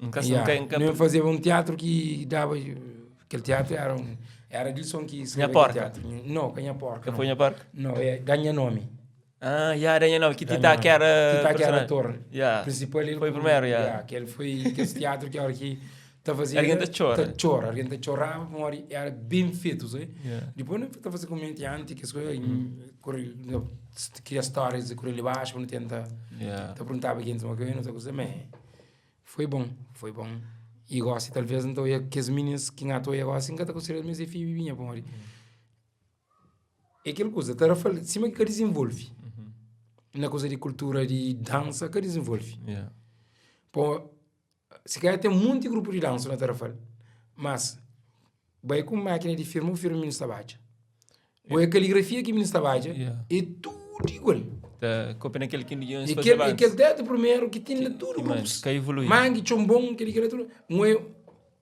Nunca Yeah. nunca nunca Nem fazia um teatro que dava, aquele teatro era um, era Dilson que escrevia Nha Porca. teatro. Não, que Nha Porca. Não foi Nha Porca? Não, é ganha nome. Ah, yeah, ganha nome, que Ganha Tita nome. que era Tita que era personagem. ator. Yeah. Principal ele Foi o primeiro, yeah. Yeah, aquele foi aquele teatro que a hora que ta fazia Alguém ta txora. Ta txora, alguém ta txoraba, pamodi era bem feito, sabe? Yeah. Depois nu ta fazer comediante, que as coisas, corre, cria histórias de correr ali baixo, nu tenta, Yeah. ta perguntaba quem uma coisa, não coisa, mas foi bom, foi bom. E gosto, talvez não ia que as meninas que não estou agora assim, que tá considerando mas é filho minha, pamodi. É aquela coisa, tá fala, cima que desenvolve. Na coisa de cultura de dança que desenvolve. Yeah. Pô, Se calhar tem monti grupu di dansa na Tarrafal, mas bai ku mákina di firma, firma minus ta badja. Bo é kaligrafia ki minus ta badja, Yeah. é tudu igual. Ta kopia naquele que ninguém E fazia kel, e antes. kel teto primeiro ki tinha tudu Que mais? grupos. Ka evolui. Mangi, txonbon, kel kel tudu. Um é,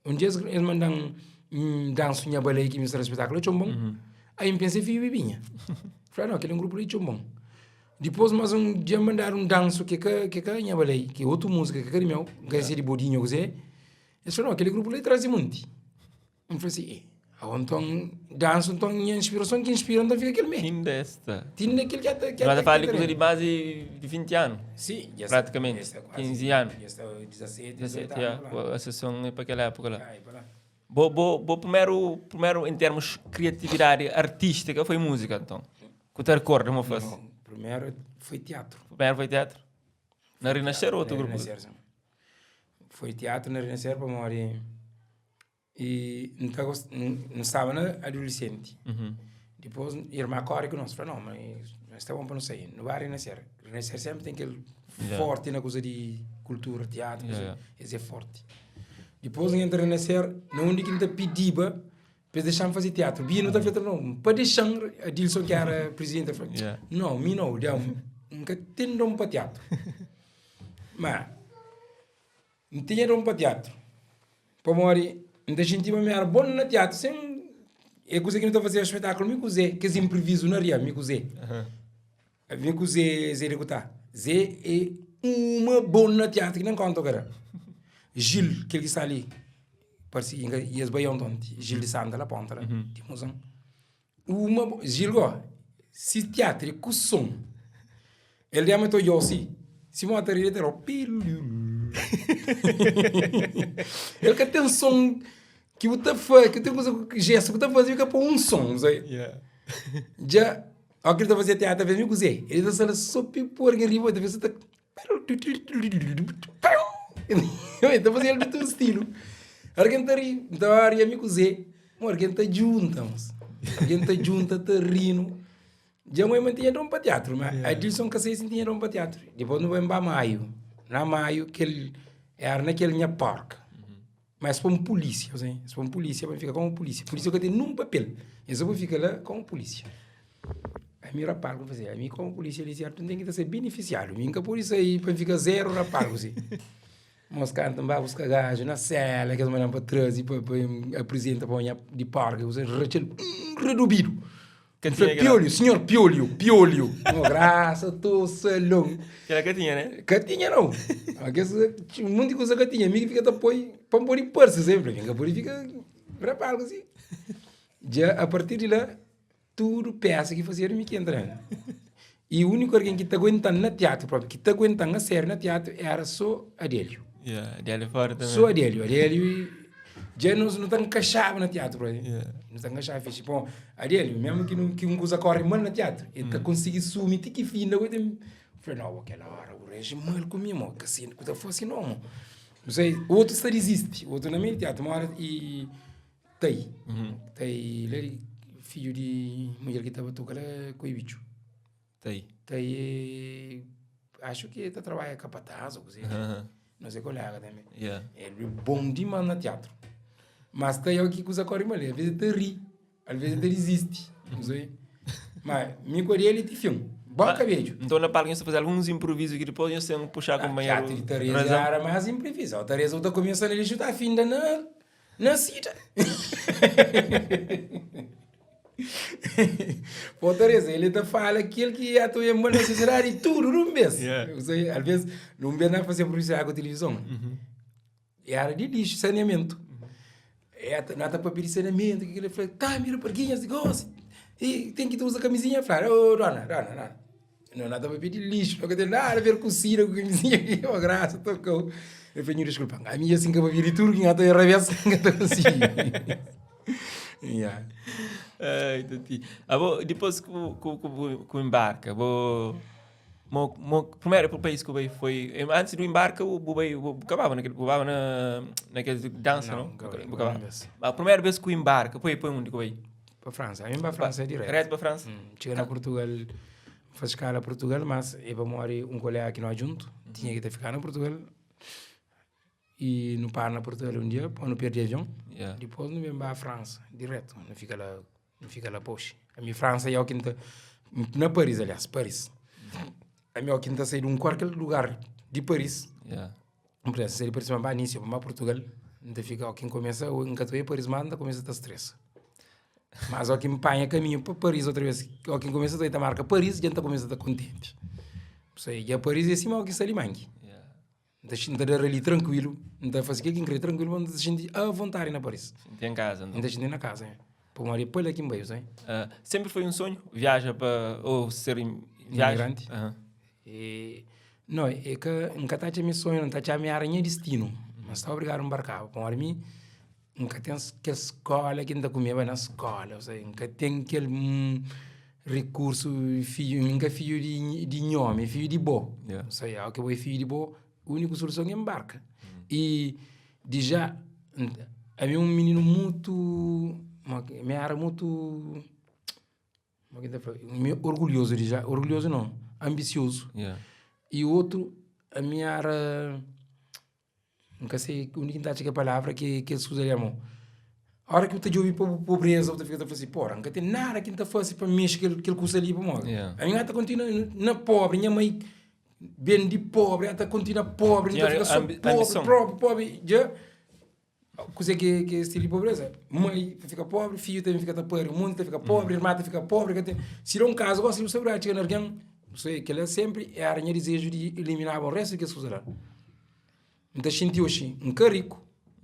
um dia eles mandam um danço nha balei ki mi sta na espetáculo, txonbon. Aí eu pensei, filho bibinha. Falei, não, aquele é um grupo de txonbon. Dipôs mas un dia mandadu un dansu ki ka ki ka nha balei, ki é otu múzika ki ka di meu, N ka se di Bodinho ou kuzê. Es fla, no, keli grupu li traze munti. N fla si, eh, ago nton dansu nton nha inspirason ki inspira nton fika kel mê. Tinda es ta. Tinda kel ki ta ki Nós ta ta fala di ki ta kuza di mais di 20 anu. Si, dja sta Praticamente, dja sta kuazi 15 anu. dja sta 17, 17, 18 yeah. anu pa lá. A sessão é pa kel época lá. Ah, é pa lá. Bo, bo, bo primeru, primeru em termos criatividade artística foi música, então? Ku ta recorda mo faz? Não, primeiro foi teatro. Primeiro foi teatro? Na Renascer ou outro Na grupo? Renascer, sim. Foi teatro na Renascer pamodi e N ta gost, N staba na adolescente. Uhum. Dipôs irmã kóre ku nos, fla, não, mas mas sta bom pa nu sai, nu ba Renascer. Renascer sempre tem kel Yeah. forte na kuza di kultura, teatro, Yeah, kuza, yeah. es é forte. Dipôs N entra Renascer, na undi ki N ta pidiba Pa es dexa-m faze teatru. Bino ta fla, no, pa dexa-m, Adilson ki éra prizidenti ta fla, Yeah. no, mi no, da, N ka ten don pa teatru. Ma, N tinha don pa teatru, pamodi N ta xintiba mi éra bon na teatru, sen, é kuze ki nu ta fazeba spetaklu, mi ku Zé, kes inprivizu na ria, mi ku Zé. Mi ku Zé, Zé di ku ta. Zé é uma bon na teatru ki nen konta ku era. Gil, kel ki sta li, parse inga i es bai ontonti, Gil di Santa la ponta la, di Muzan. Uma bo, Gil go, si teatru é ku son, el dema ta odjau si, si mo ta ri el ta dau pilulilu. El ka ten son ki bu ta faze, ki ten kuza, jestu ki bu ta faze, fika pa un son, bu sabe? Dja. Ó ki el ta fazia teatru, ta fla mi kuzê? El ta sta la sô pi pôr algen riba, ta fla ta El ta fazia el di tudu stilu. Algen ta ri, N ta ri ami kuzê? Mo algen ta djunta, mos. Algen ta djunta, ta ri-nu. Dja mãe ma tinha dom pa teatru, ma Adilson ka sai si tinha dom pa teatru. Dipôs nu bai ba Maio. Na Maio, kel, era na kel nha porka. Ma es pô-m pulísia, assim. Es pô-m pulísia pa N fika komu pulísia. Pulísia ka ten nun papel. É sô pa fika la komu pulísia. Ami rapalgu, N fla si, ami komu pulísia li sertu N ten ki ta ser benefisiadu. Mi N ka pode sai pa N fika zeru rapalgu si. Mos kantu N ba buska gaju na sela, kes manda-m pa traze pa pa N aprizenta pa nha di porka, ku ratxa-l redubidu. Ka N fla, tinha graça. Piolho, senhor Piolho, Piolho. Mo graça, tô salão. Kel-la ka tinha, né? Ka tinha não. Kes, un monti kuza ka tinha. Mi ki fika ta poi pa N pode parse sempre. Mi ka pode fika rapalgu si. Dja a partir di la, tudu pesa ki fazedu mi ki entra nel. E úniku algen ki ta aguenta-m na teatru propi, ki ta aguenta-m a sériu na teatru era sô Adélio. Yeah, Adélio fora também. Sô Adélio. Adélio e dja nos nu ta nkaxaba na teatru propi. Yeah. Nu ta nkaxaba fixi. Bom, Adélio, mesmu ki nu ki un kuza kóre mal na teatru, el ta konsigi sumi ti ki finda ku ten. Fla, nau, kel óra bu reaji mal ku mi, mo, ka si ku ta fase nau, mo. Nu sai, otu sta dizisti, otu na meiu di teatru, uma óra e Tai. Tai la di fidju di mudjer ki ta batuka la koi bitxu. Tai. Tai e axu ki e ta trabadja kapataz o kuze. Nos é kolega tanbe. Yeah. El é bon dimas na teatru. Mas tai é ki kuza kori mal, às vezes el ta ri, às vezes el ta dizisti. Não sei. Mas mi ku el ti fin. Boka bedju. Nton na palku nhos ta faze alguns improvisu ki dipôs nhos ten puxa kunpanheru. Teatru di Tareza era más improvisu. Tareza bu ta kumesa na lixu ta finda na Nascida. Pô, Teresa, ele ta fala aquilo que já tô em na sociedade e tudo num vez. Yeah. Ou seja, às vezes, num vez não fazia publicidade com televisão. E era de lixo, saneamento. É, não tá para pedir saneamento, que ele fala, tá, mira, parguinhas de gosto. E tem que usar camisinha, fala, ô, oh, dona, dona, dona. Não nada para pedir lixo, não tem nada a ver com sira, com camisinha, que é uma graça, tocou. Eu falei, desculpa, a minha assim que eu vou vir tudo, que eu estou rabessa, que eu estou conseguindo. Yeah. Ai, Tati. Ah, bo, depois que que que que embarca, bo, mo, mo, primeiro país que eu foi, antes do embarca, o bu bai, bu acabava naquele, bu baba na, naquele dança, não? Não, Bu acabava. A primeira vez que embarca, foi, foi onde que vai? Pa França. Ami ba França direto. Direto pa França? Txiga na Portugal, faz escala Portugal, mas é pamodi un kolega ki no djuntu tinha ki ta fika na Portugal e nu para na Portugal un dia pa nu perdi avion. Yeah. Dipôs nu ben ba França direto, nu fika la, nu fika la poxi. Ami França é o ki N ta, na Paris aliás, Paris. Ami é o ki N ta sai di un kualker lugar di Paris. Yeah. N pensa, se di Paris pa N ba Nice, pa N ba Portugal, N ta fika, óki N kumesa, N ka ta oi Paris más, N ta kumesa ta stresa. Mas óki N panha kaminhu pa Paris otra bes, óki N kumesa ta oi ta marka Paris, dja N ta kumesa ta kontenti. P'sei, dja Paris é sima óki N sta di mangi. N ta xinti, N ta da rali trankuilu, N ta fase kel ki N kre trankuilu, ma N ta xinti avontadi na Paris. Xinti en kaza, nton. N ta xinti na kaza, é. Pamodi é pa la ki N bai, bu sabe? Senpri foi un sonhu viaja pa, ô ser viaja? Imigranti? No, é ka, N ka ta atxa mi sonhu, N ta atxa mi éra nha distinu, ma N sta obrigadu nbarkaba, pamodi mi N ka ten kel skóla ki N ta kumeba na skóla, osea, N ka ten kel rikursu, fidju, mi N ka fidju di nho, mi é fidju di bo, osea, óki bo é fidju di bo, úniku soluson é nbarka. I dija, ami é un mininu mutu, mi éra mutu. Como que ta fla? Mi orgulhoso de já, orgulhoso não, ambicioso. Yeah. E outro, a mi era, nunca sei onde que tá a palavra que que eles usam ali mão. A hora que eu te djobi pa pobreza, eu te fica ta fala assim, porra, nunca tem nada que tá faz para mexer aquele aquele curso ali para morrer. Yeah. A minha ta continua na pobre, minha mãe bem de pobre, ela ta continua pobre, Tinha então fica só pobre, ambição. pobre, pobre, já. Kuzê ki ki é stilu di pobreza? Mãe ta fika pobri, fidju ta ben fika ta pari un monti, ta fika pobri, irma ta fika pobri, ka ten. Si da un kazu gosi bu sabe txiga na algen, bu sabe kel-la senpri era nha dizeju di iliminaba o restu di kes kuza la. N ta xinti oxi N ka riku,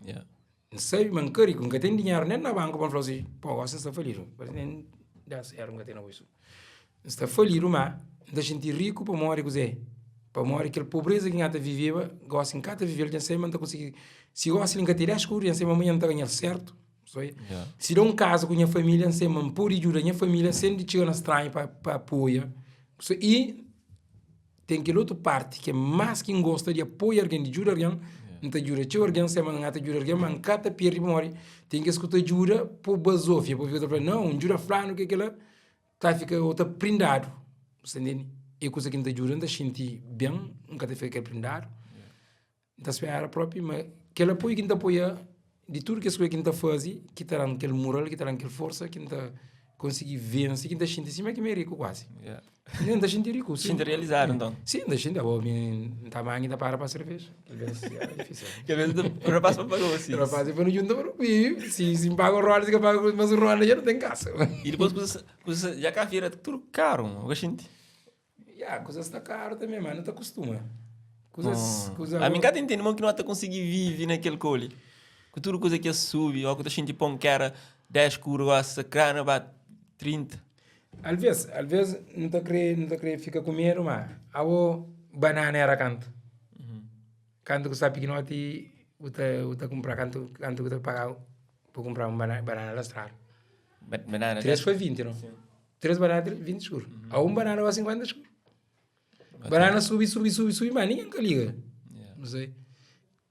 N sabe ma N ka riku, N ka ten dinheru nen na banku pa N fla si, po gosi N sta falidu, nen 10 eru N ka ten na bolsu. N sta falidu má N ta xinti riku pamodi kuzê? Pamodi kel pobreza ki N ta viveba, gósi N ka ta vive-l dja N sabe ma N ta konsigi. Si gósi li N ka ten 10 kudu dja N sabe ma manhan N ta ganha-l sértu. Soi? Si da un kaza ku nha família, N sai ma N pode djuda nha família sen di txiga na stranhu pa pa apoia. So, i ten kel otu parti ki é más ki N gosta di apoia algen, di djuda algen, N ta djuda txeu algen, sema N ta djuda algen, ma N ka ta perde pamodi ten kes ku ta djuda pa bazofia, pa fika ta fla, nau, N djuda flanu ke kila, ta fika ô ta prindadu, bu sta ntende? E kusa ki N ta djuda, N ta xinti ben, N ka ta fika kel prindadu. N ta spera propi ma kel apoiu ki N ta apoia di tudu kes kuza ki N ta faze ki ta da-m kel mural, ki ta da-m kel forsa ki N ta konsigi vense, ki N ta xinti sima ki mi é riku kuazi. N ta xinti riku, sin. Xinti realizadu nton. Sin, N ta xinti. Abo mi N ta mangi, N ta para pa serveja. Kel bes éra difísil. Kel bes rapaz pa pagau si. Rapaz pa nu djunta pa nu bibi. Si si N paga un roda, si ka paga mas un roda dja nu ten kasa. I dipôs kuzas kuzas dja ka vira tudu karu, bu ka xinti? Ya, kuzas sta karu tanbe, ma nu ta kustuma. Kuzas, Oh. kuza Ami ka ta intende mo ki no ta konsigi vive na kel koli. Ku tudu kuza ki es subi, ó ku ta xinti pon ki era 10 kuru gosi sa krana ba 30. Alvês, alvês nu ta kre, nu ta kre fika ku medu, ma abo banana era kantu? Kantu ku sta pikinoti bu ta, bu ta kunpra kantu, kantu ku ta paga pa kunpra un banana, banana lastradu? Banana 3 pa 20, no? 3 banana, 20 escuro. A un banana ba 50 escuro. Banana subi, subi, subi, subi, mas ninguém ka liga. Não sei.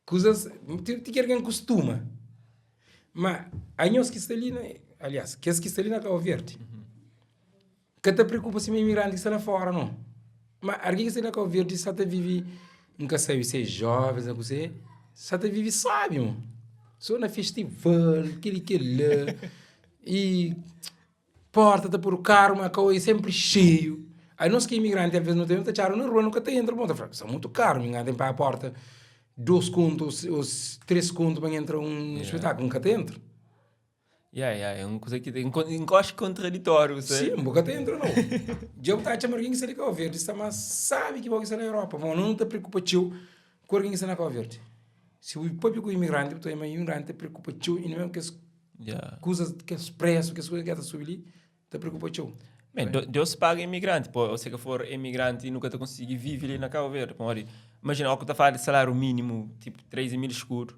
Coisas, ti que alguém costuma. Mas, a nós que está ali, na, aliás, que que está ali na Cabo Verde, que te preocupa se imigrante que está lá fora, não. Mas alguém que está ali na Cabo Verde só te vive, nunca sabe se é jovem, não sei, só te vive sábio. Só na festival, aquele que lá. E Porta ta podu karu ma kau é senpri xeiu. Aí nos ki é imigranti alvês nu ta ta txadu na rua nu ka ta entra bon ta fla sta mutu karu mi n ten paga porta dos kontu ô tres kontu pa N entra un spetakulu N ka ta entra. Ya ya é un kuza ki N gosta kontraditóriu Sim bu ka ta entra nau. Dja bu ta atxa ma algen ki sta di Kau Verdi sta más sabi ki bo ki sta na Europa pamodi nu ta preokupa txeu ku algen ki sta na Kau Verdi. Si bu papia ku imigranti bu ta oja ma imigranti ta preokupa txeu i mesmu kes Yeah. Kuzas, kes presu, kes kuza ki ta subi li, ta preokupa txeu. Bem, Deus paga imigranti, pô, se ka for imigranti nunka ta konsigi vive li na Cabo Verde, pamodi imagina, ó ku ta fala di salário mínimo, tipo 13 mil escudo,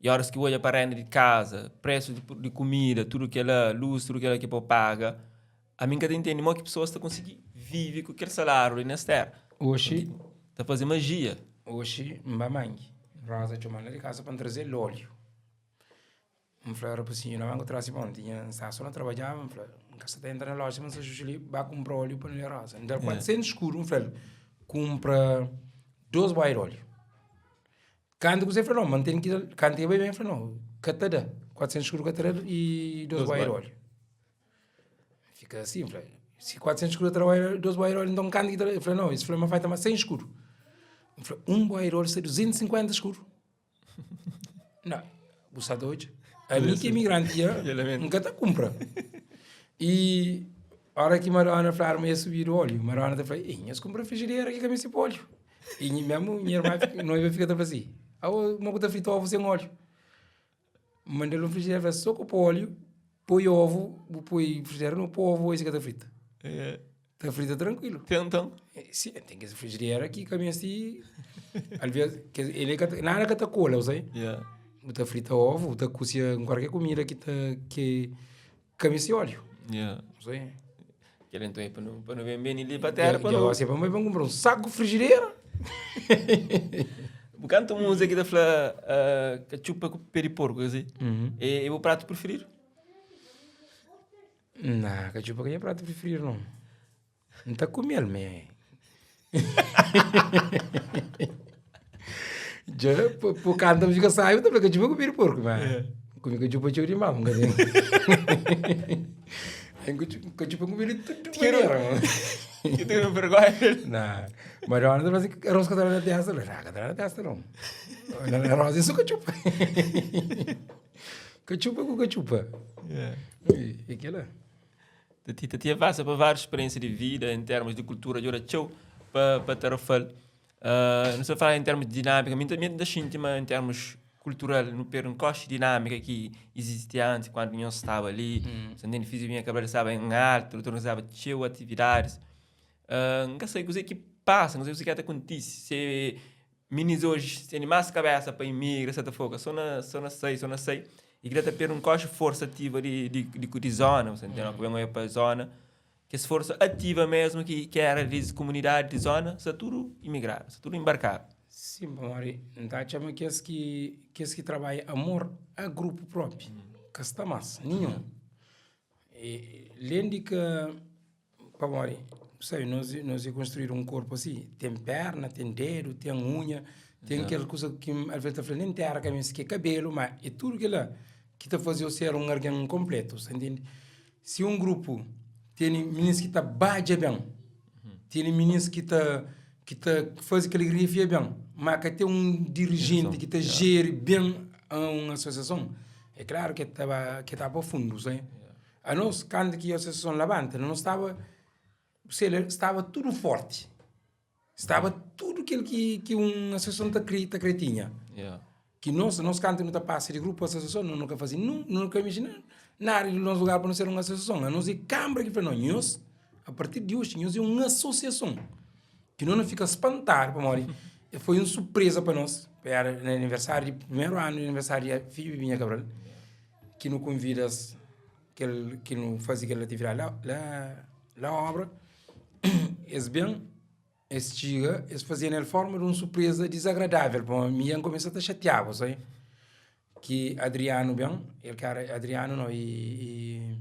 e horas ki odja pa renda di casa, preço di, di kumida, tudo kela, luz, tudo kela ki pô paga, ami nka ta intende mo ki pessoas ta konsigi vive ku kel salário li nes terra. Oxi. Ta faze magia. Oxi, N ba mangi, Rosa txoma-m la di kasa pa N traze-l óleo. N fla rapasinhu la banku trasi bon tinha N staba so na trabadjaba N fla N ka sa ta entra na loja ma N sa xuxu li ba kunpra óleo pa nu leba rosa N da-l 400 skudu N fla-l kunpra dos boi di óleo kantu ku se fla no ma N ten ki da-l kantu el bai ben el fla no ka ta da 400 skudu ka ta da i dos boi di óleo N fika asin N fla si 400 skudu ka ta da dos boi di óleo nton kantu ki ta da el fla no es fla ma falta mas 100 skudu N fla un boi di óleo sta 250 skudu Não, bu sa ta odja. Ami ki é imigranti dja, N ka ta kunpra. I ora ki Madonna fladu ma ia subidu óleo, Madonna ta fla, Ei, nhos kunpra frijidera ki ka meste poi óleo. I mesmu nha irma, noiva fika ta fla si, Abo, kuma ku ta frita ovu sen óleo? N manda-l un frijidera, fla, so ku poi óleo, poi ovu, bu poi frijidera, no poi ovu, oji ka ta frita. Ta frita trankuilu. Tem então? Sim, tem kes frigideira ki ka mesti. Alvês, kes, ele ka ta, nada ka ta kola, bu sabe? Yeah. Bu ta frita ovo, bu ta kusia kualker kumida ki ta ki ka mesti óleo. Yeah. Bu sabe? Kel então é pa nu, pa nu ben beni li pa terra pa Dja nu. gosi é pa mai pa N kunpra un saku frigideira. Bu kanta un múzika ki ta fla uh, katxupa ku pé di porku, asi? É, é bu prato preferido? Nah, katxupa ka nha pratu prifiridu non. N ta kume-l me. Dja po kanta pa fika sabi, bu ta fla katxupa ku pé di porku, ma N kume katxupa txeu dimas, N ka ten. Katxupa N kume di tudu manera. Ki ten vergonha del. Nah, Madonna ta fla si arroz ka ta da na testa, N fla, nah, ka ta da na testa non. Arroz é so katxupa. Katxupa ku katxupa. Yeah. E kela. Tati, Tati é passa pa várias experiência de vida em termos de cultura, djora txeu pa, pa Tarrafal. Uh, não sei falar em termos de dinâmica, mim também da xinti, mas em termos cultural, no per um coche dinâmica que existia antes, quando nós estava ali, mm. se entende, fiz minha cabeça estava em alto, organizava txeu atividades. Uh, nunca sei o que passa, não sei o que acontece, se Minis oji tene más kabésa pa imigra, sa ta foka so na so na sai, so na sai. I kila ta perde un koxi forsa ativa di di di di zona, bu sta ntende? Ku ben oia pa zona, kes forsa ativa mesmu ki ki era di komunidadi di zona sta tudu imigradu, sta tudu inbarkadu. Sim, pamodi N ta atxa ma kes ki kes ki trabadja amor a grupu propi ka sta mas, ninhun. E len di ka pamodi sabe nos nos é konstruídu un korpu asi, ten perna, ten dedu, ten unha, ten kel kusa ki alves ta fla nen tera ka meste ki é kabelu, ma é tudu kila ki ta faze-u ser un algen konpletu, sa ntende? Si un grupu tene minis ki ta badja ben, tene minis ki ta ki ta faze kaligrafia ben, ma ka ten un dirijenti ki ta jeri ben un asosiason, é klaru ki ta ba ki ta ba pa fundu, sa. Anos, kantu ki asosiason labanta, no staba, sela, staba tudu forti, staba tudu kel ki ki un asosiason ta kre ta kre tinha. Ki nos, nos kantu no ta pasa di grupu pa asosiason, no ka faze nun, no ka mixi na nada di nos lugar pa no ser un asosiason. Anos é kanbra ki fla, no, nhos, a partir di oxi, nhos é un asosiason. Ki no na fika spantadu pamodi e foi un surpresa pa nos. Era na aniversáriu di primeru anu di aniversáriu di fidju Bibinha Cabral ki no konvidas kel ki no faze kel atividadi la la la obra. Es ben, es txiga, es faze-nu el forma di un surpresa dizagradável pamodi mi N kumesa ta xatiaba, sabe? Ki Adriano ben, el ki era Adriano no i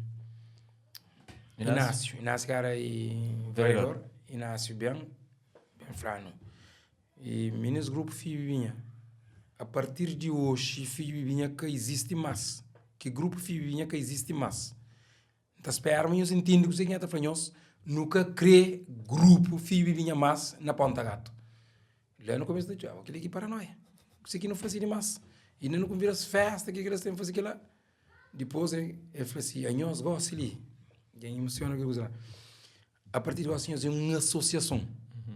i Inácio, Inácio ki era i vereador, Inácio ben, ben fla-nu, i mi nes grupu Fidju Bibinha, a partir di oxi Fidju Bibinha ka izisti mas, ki grupu Fidju Bibinha ka izisti mas. N ta spera ma nhos intende kuzê ki N ta fla nhos, nu ka krê grupu Fidju Bibinha más na Ponta Gatu. La nu kumesa ta txoma, kel-li ki paranoia, kuzê ki nu faze dimás? Inda nu konvida-s fésta, ke ki es ten faze kel-la? Dipôs el fla si, anhos gósi li, dja N emosiona ku kel kuza la, apartir di gósi nhos é un asosiason,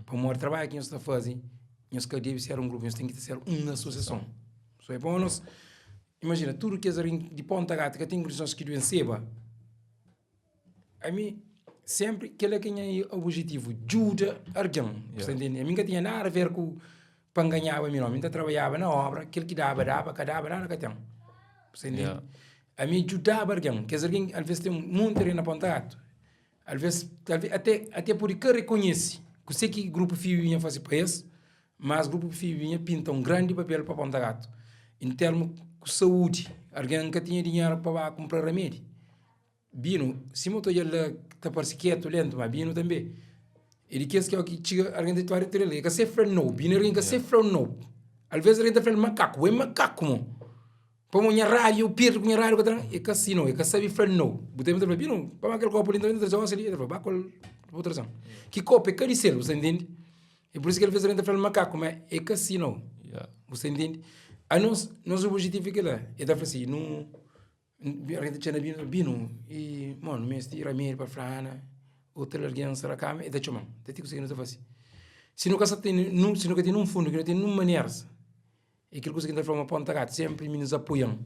pamodi trabadju ki nhos ta faze, nhos ka debe ser un grupu, nhos ten ki ser un asosiason. So é pa nos Imajina, tudu kes algen di Ponta Gata ka ten kondisons ki duenseba. Ami, senpri, kel-la ki é nha obijetivu, djuda algen. Bu sta ntende? Ami N ka tinha nada aver ku pa N ganhaba mi nau. Mi N ta trabadjaba na obra, kel ki daba, daba, ka daba, nada ka ten. Bu sta ntende? Ami N djudaba algen. Kes algen, alvês ten monti algen na Ponta Gata. Alvês, talvês, até, até pode ka rekonhese kuse ki grupu Fio Binha fase pa es, mas grupu Fio Binha pinta un grandi papel pa Ponta Gatu. Em termu ku saúdi, algen ka tinha dinheru pa ba kunpra ramedi. Binu, sima bu ta odja-l la, ta parse ketu, lentu, ma Binu tanbe é di kes ki óki txiga algen ta txoma el, el ka sabe fla nau. Binu algen ka sabe fla nau. Alvês algen ta fla-l makaku, bo é makaku mo. Pamodi nha rádiu, eu perdi ku nha rádiu ka tra É ka si nau, é ka sabe fla nau Bu ta fla, Bino, pamodi kel kopu li N ta traze osi li El ta fla, ba ku el, bu traze-m Ki kopu é ka di sel, bu sta intende? É pur isu ki alvês algen ta fla-l makaku, ma é ka si nau Bu sta intende? Anos, nos objetivu é kel-la El ta fla si, nu, algen ta txena Bino, Bino, i, mo, nu meste ramedi pa flana Otu algen sta na kama, el ta txoma-m Ta ti kuzê ki nu ta fase Si nu ka sta tene, si nu ka tene un fundu, ki nu tene un maneras É kel kuza ki N ta fla ma Ponta Gatu sénpri minis apoia-m.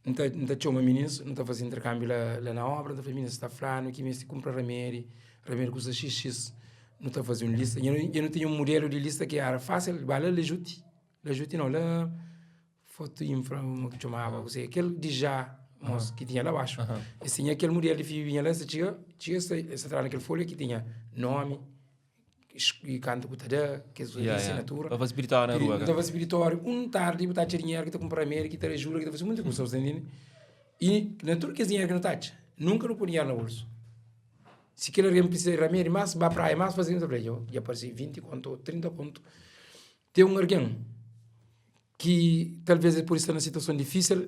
N ta, N ta txoma minis, nu ta faze interkánbiu la, la na óbra, N ta fla minis, sta flanu ki meste kunpra ramedi, ramedi kusta xis xis. Nu ta faze un lista. Dja nu, dja nu tinha un mudelu di lista ki éra fásil, ba la Lejuti, Lejuti nau, la Foto Infra, uma ki txomaba, kuzê, kel di já mos ki tinha la baxu. Es tinha kel mudelu di fibinha la, es ta txiga, txiga es ta, es ta tra na kel folha ki tinha nomi, i kantu ku ta da kes yeah, assinatura yeah. Pa faze peditório na rua. Ta faze peditório un tardi bu ta atxa dinheru ki ta kumpra remédio ki ta ajuda ki ta faze munti kusa, bu ta intende? I na tudu kes dinheru ki nu ta atxa, nunka nu pui dinheru na bolsu. Si kel algen precisa di remédio mas ba praia mas faze nu ta fla dja dja parse 20 kontu 30 kontu. Ten un algen ki talvez el pode sta na situason difísil,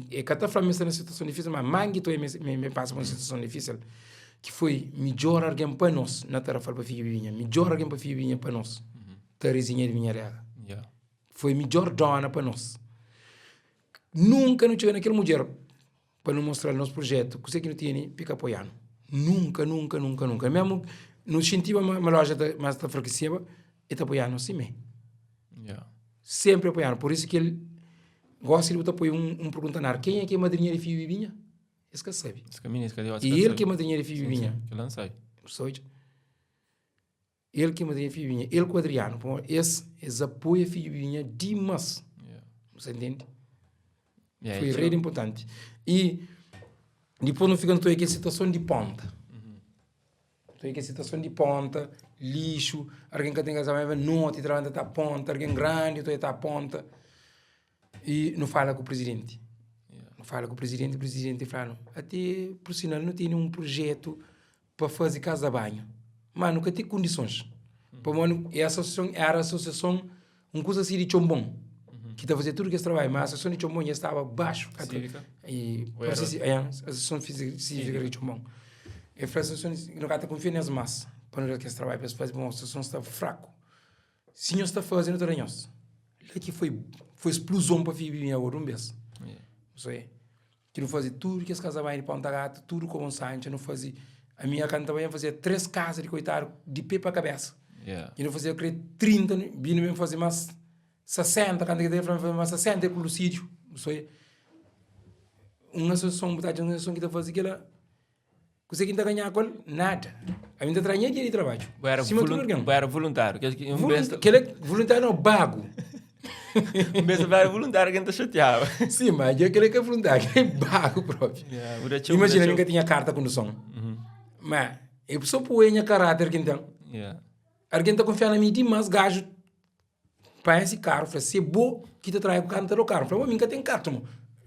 e ka ta fla ma el sta na situason difísil, ma mangi to me pasa pa un situason difísil, ki foi midjor algen pa nos na Tarrafal pa fidju Bibinha, midjor algen pa fidju Bibinha pa nos, Terezinha di Binha Rega. Foi midjor dona pa nos. Nunka nu txiga na kel mudjer pa nu mostra-l nos projetu, kuzê ki nu tene, pa e ka apoia-nu. Nunka, nunka, nunka, nunka. Mésmu nu xintiba ma loja ta ma ta frakiseba, e ta apoia-nu simé. Sénpri apoia-nu. Pur isu ki el gósi li bu ta poi un un pergunta na ar, kenha ki é madrinha di fidju Bibinha? Es ka sabe. I el ki é madrinha di fidju Bibinha. El ki é madrinha di fidju Bibinha, el ku Adriano, pamodi es es apoia fidju Bibinha dimas. Bu sta intende? Yeah, Foi rei importanti. E dipôs nu fika nu ta oia kel situason di ponta. Ta oia kel situason di ponta, lixu, algen ka ten kasa, mas noti ta labanta ta ponta, algen grandi ta oia ta ponta. E nu fala ku prizidenti. Nu fala ku prizidenti, prizidenti fla-nu, ate pur sinal nu tene un prujetu pa faze kaza banhu, ma nu ka ten kondisons. Pamodi e asosiason era asosiason un kuza si di txonbon ki ta faze tudu kes trabadju, ma asosiason di txonbon dja staba baxu. Sívika? E Ou era? asosiason sívika di txonbon. E fla asosiason nu ka ta kunfia nes mas pa nu da kes trabadju pa es faze pamodi asosiason sta fraku. Si nhos ta faze nu ta da nhos. La ki foi foi spluzon pa fibi mi ago di un bes. Sô Ki nu faze tudu kes kaza banhu di Ponta Gatu, tudu Kobon Santxa, nu faze, ami a kanta banhu, fazia 3 kaza di koitadu di pe pa kabesa. I nu fazia kre 30, binu ben faze mas 60, kantu ki ta fla faze mas 60 ku Lucidio. Soi un asosiason, bu ta atxa un asosiason ki ta faze kila, kuse ki N ta ganha ku el? Nada. Ami N ta tra nha dia di trabadju. Bu era Sima tudu algen. Bu era voluntáriu. Kes ki un bes Kila voluntáriu não, bagu. Un bes bu era voluntáriu algen ta xatiaba. Sim, mas dja kila ka voluntáriu, kila é bagu propi. Yeah, bu da txeu, Imagina, bu mi da ka tinha karta konduson. Ma é só poi nha karáter ki N ten. Yeah. Algen ta kunfia na mi dimas, gaju Panha si karu, fla, se bo ki ta trae ku karu, N ta dau karu. N fla, ma mi N ka ten kartu mo.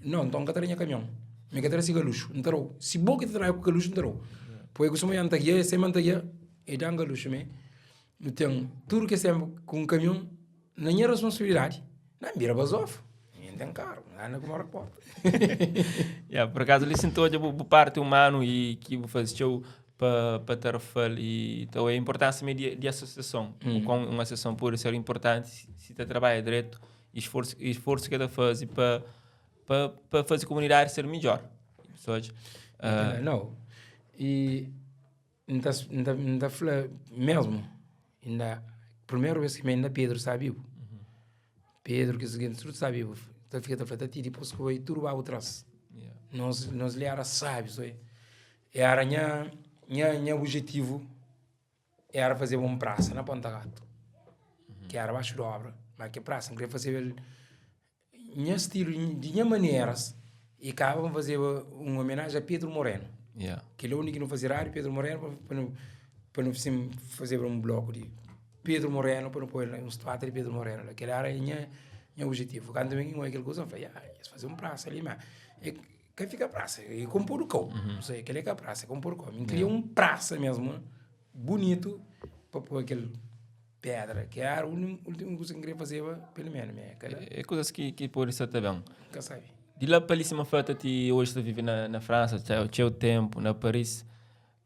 Nau, nton N ka ta da nha kamion. Mi ka ta da si galuxu. N ta dau. Si bo ki ta trae ku galuxu, N ta dau. Poi ku si manhan N ta gia, se ma N ta gia, e dan galuxu me. Nu ten tudu kes tenpu ku un kamion na nha responsabilidadi. Na, N bira bazofu. Mi N ten karu, N anda ku mora porta. Ya, por akazu li si N ta odja bu parti umanu i ki bu faze txeu pa pa Tarrafal e ta oia importânsia me di di asosiason mm. com un asosiason pode ser importante si, si ta trabalha direto e esforço esforço que ta faze pa pa pa faze comunidade ser melhor pessoas uh, não e nta nta nta fla mesmo ainda primeiro vez que me ainda Pedro está vivo mm -hmm. Pedro que seguinte tudo está vivo ta fica ta fla ta ti depois que vai tudo vai atrás yeah. nós nós lhe era sábio só Era nha nha nha objetivu era fazeba un prasa na Ponta Gatu, ki era baxu di obra, ma ki prasa N kria fazeba el nha stilu, di nha maneras i kaba pa N fazeba un omenaji a Pedro Moreno. Kel undi ki nu faze radiu Pedro Moreno pa nu pa nu fazeba un bloku di Pedro Moreno pa nu poi un statua di Pedro Moreno la. Kel era nha nha objetivu. Kantu mi N oia kel kuza N fla, ya, es faze un prasa li ma. Ka fika prasa, e konpodu kau. Mm -hmm. Kel é ka prasa, é konpodu kau. Mi kria un prasa mesmu, bunitu, pa poi kel pedra, ki era últimu kusa ki N kria fazeba, pelu menu, mi é kada. É kusas ki, ki pode sta ta ben. Ka sabe. Di la pa li, sima fla, ti oji ta vive na, na Fransa, txeu, txeu tempu, na Paris.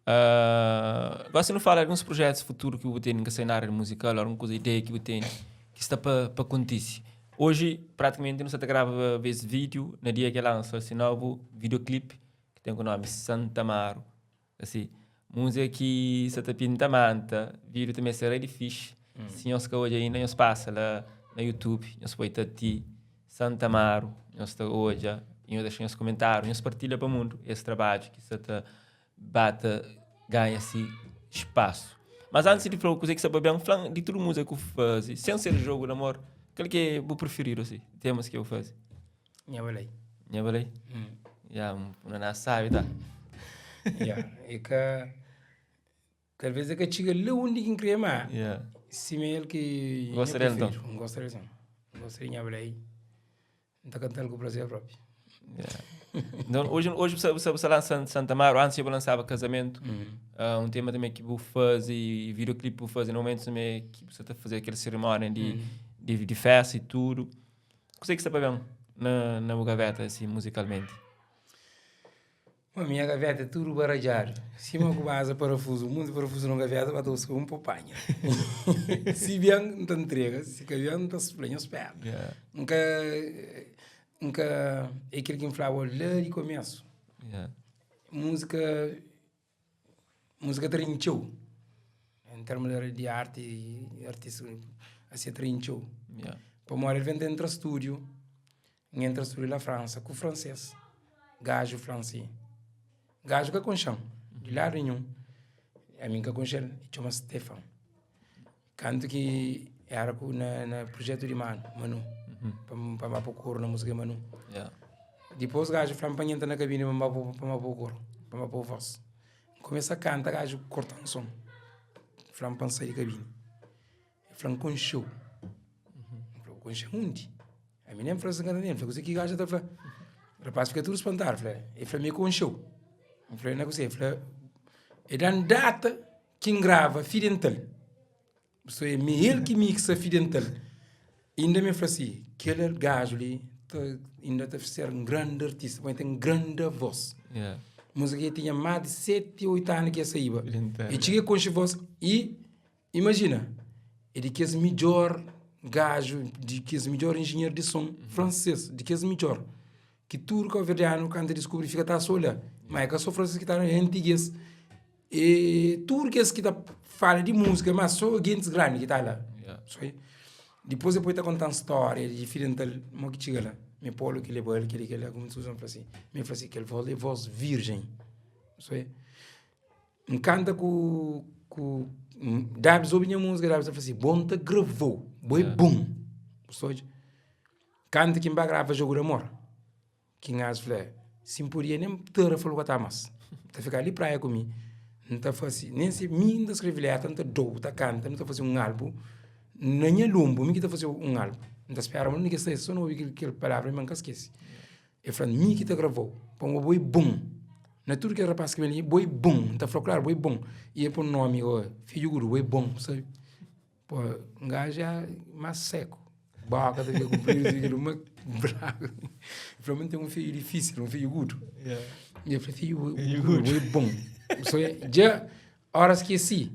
Uh, gosi nu fala alguns projetos futuro ki bu tene, ka sei na área musical, alguma coisa, ideia ki bu tene, ki sta pa, pa kontise. Hoje, praticamente, nu sta ta grava esse vídeo na dia que lança esse novo videoclipe, que tem o nome Santa Amaro. Assim, música que sta ta pinta manta, vídeo também será de fixe. Mm. Se nhos ka odja ainda, nhos passa lá na YouTube, nhos põe Tati Santa Amaro, nhos ta odja, nhos deixa nhos comentário, nhos partilha pa mundo esse trabalho que sta ta ba ta ganha si spasu. Mas antis di fla kuzê ki sta pa ben, fla-m di tudu múzika ki bu faze, sen ser jogu di amor, kal ki é bu prifiridu asi, temas ki bu faze? Nha balai. Nha balai? Mm. Ya, un naná sabi ta. Ya, é ka. Talvez é ka txiga la undi ki N kria, má Yeah. sima el ki Gosta nha del, nton? preferidu. N gosta del, sin. N gosta di nha balai. N ta kanta-l ku prazer propi. Yeah. Nton, oji, oji bu sta, bu sta lansa Santa Amaro, antis bu lansaba Kazamentu, uh, un tema também ki bu faze, e videoclip bu faze na momentu também ki bu sta ta faze kel cerimónia di, di, di festa e tudu. Kuzê ki sta pa ben na, na bu gaveta, assim, musicalmente? Ma minha gaveta é tudo baralhado. Sima ku baza parafuso, muito parafuso na gaveta, ba ta busca um pa panha. Se bien, N ta entrega, se ka bien, N ta supla nhos perna. Yeah. N ka, N ka, é kel ki N flaba la di komesu. Yeah. Múzika, múzika ta rin txeu. En termu di arti, artista, asi ta rin txeu. Yeah. Pamodi el ben ta entra stúdiu, N entra stúdiu la Fransa ku fransês. Gaju fla-m si, gaju ka konxe-m di ladu ninhun. Ami N ka konxe-l, el txoma Stefan. Kantu ki era ku na, na projetu di Manu, Manu, pa N ba pa koru na múzika di Manu. Yeah. Dipôs gaju fla-m pa N entra na kabini pa N ba pô, pa N ba pô koru, pa N ba pô vós. N kumesa kanta, gaju korta-m son. Fla-m pa N sai di kabini. El fla-m, N konxe-u. N fla, bu konxe-m undi? Ami nen fla si N ka ta ntende. N fla, kuzê ki gaju sa ta fla? Rapaz fika tudu spantadu. Fla, el fla mi el konxe-u. N fla, na kuzê? El fla, el da-m data ki N grava fio dental. So é mi el ki mixa fio dental. Inda mi fla si, kel gaju li ta inda ta ser un grandi artista, pabia el ten grandi voz. Yeah. Música ki tinha más di 7, 8 anu ki el saíba. Dental. E txiga e konxe voz e imagina, é di kes midjor gaju, di kes midjor enjenheru di son fransês, di kes midjor. Ki tudu kabuverdianu kantu diskubri fika ta so la. Ma é ka so fransês ki ta, é antiges. E tudu kes ki ta fala di múzika, ma so gentis grandi ki ta la. Yeah. So, dipôs e poi ta konta-m stória di Fidental, mo ki txiga la. Mi Polu ki leba-l, kel-li, kel-la, kuma Susan fla si. Mi fla si, kel vós li é vós virjen. So, N kanta ku, ku Dabs obi nha múzika, Dabs ta fla si, bo N ta gravou, bo é bon. So, kantu ki N ba grava Jogu di Amor, Ki N as fla, si N podia nen tera fla bu ka ta mas. Ta fika li praia ku mi, N ta fase, nen si mi N ta skrebe letra, N ta dou, ta kanta, nu ta fase un albu na nha lonbu, mi ki ta fase un albu. N ta spera ma un di kes so na obi kel palavra ma N ka skese. El fla, mi ki ta gravau, pamodi bo é bon. Na tudu kel rapas ki ben li, bo é bon. N ta fla klaru, bo é bon. I el pun nomi, fidju gudu, bo é bon, sabe? Pô, um gajo é mais seco. Boca ta fica comprido, fica uma bravo. Ele falou, mas tem um filho difícil, um filho gudo. Yeah. E eu falei, filho gudo, é bom. So, já, horas que assim,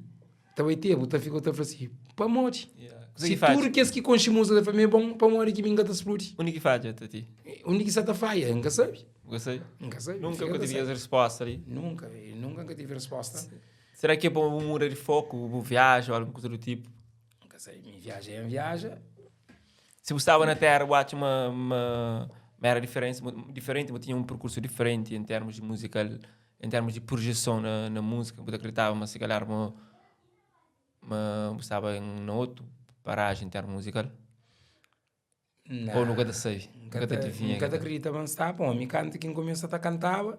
tá vai ter, tá fica, tá assim, pa morte. Yeah. Se tudo que que conche música da família é bom, pa morte que minha tá explode. Onde que falha, Tati? Onde que está falha, nunca sabe. Nunca sabe? Nunca sabe. Nunca que eu tive as respostas ali. Nunca, nunca tive resposta. Será ki é pa bu muda di foku, bu viaja ô algun kuza du tipu? N ka sabe, mi viaja é N viaja. Si bu staba na téra bu atxa ma ma ma éra diferensi diferenti, bu tinha un perkursu diferenti en termus di muzikal, en termus di projeson na na múzika, bu ta kriditaba ma si kalhar ma ma bu staba na otu parajen en termus muzikal? Ou nu ka ta sabe? N ka ta adivinha. N ka ta kridita ma N sta bom. Mi kantu ki N kumesa ta kantaba,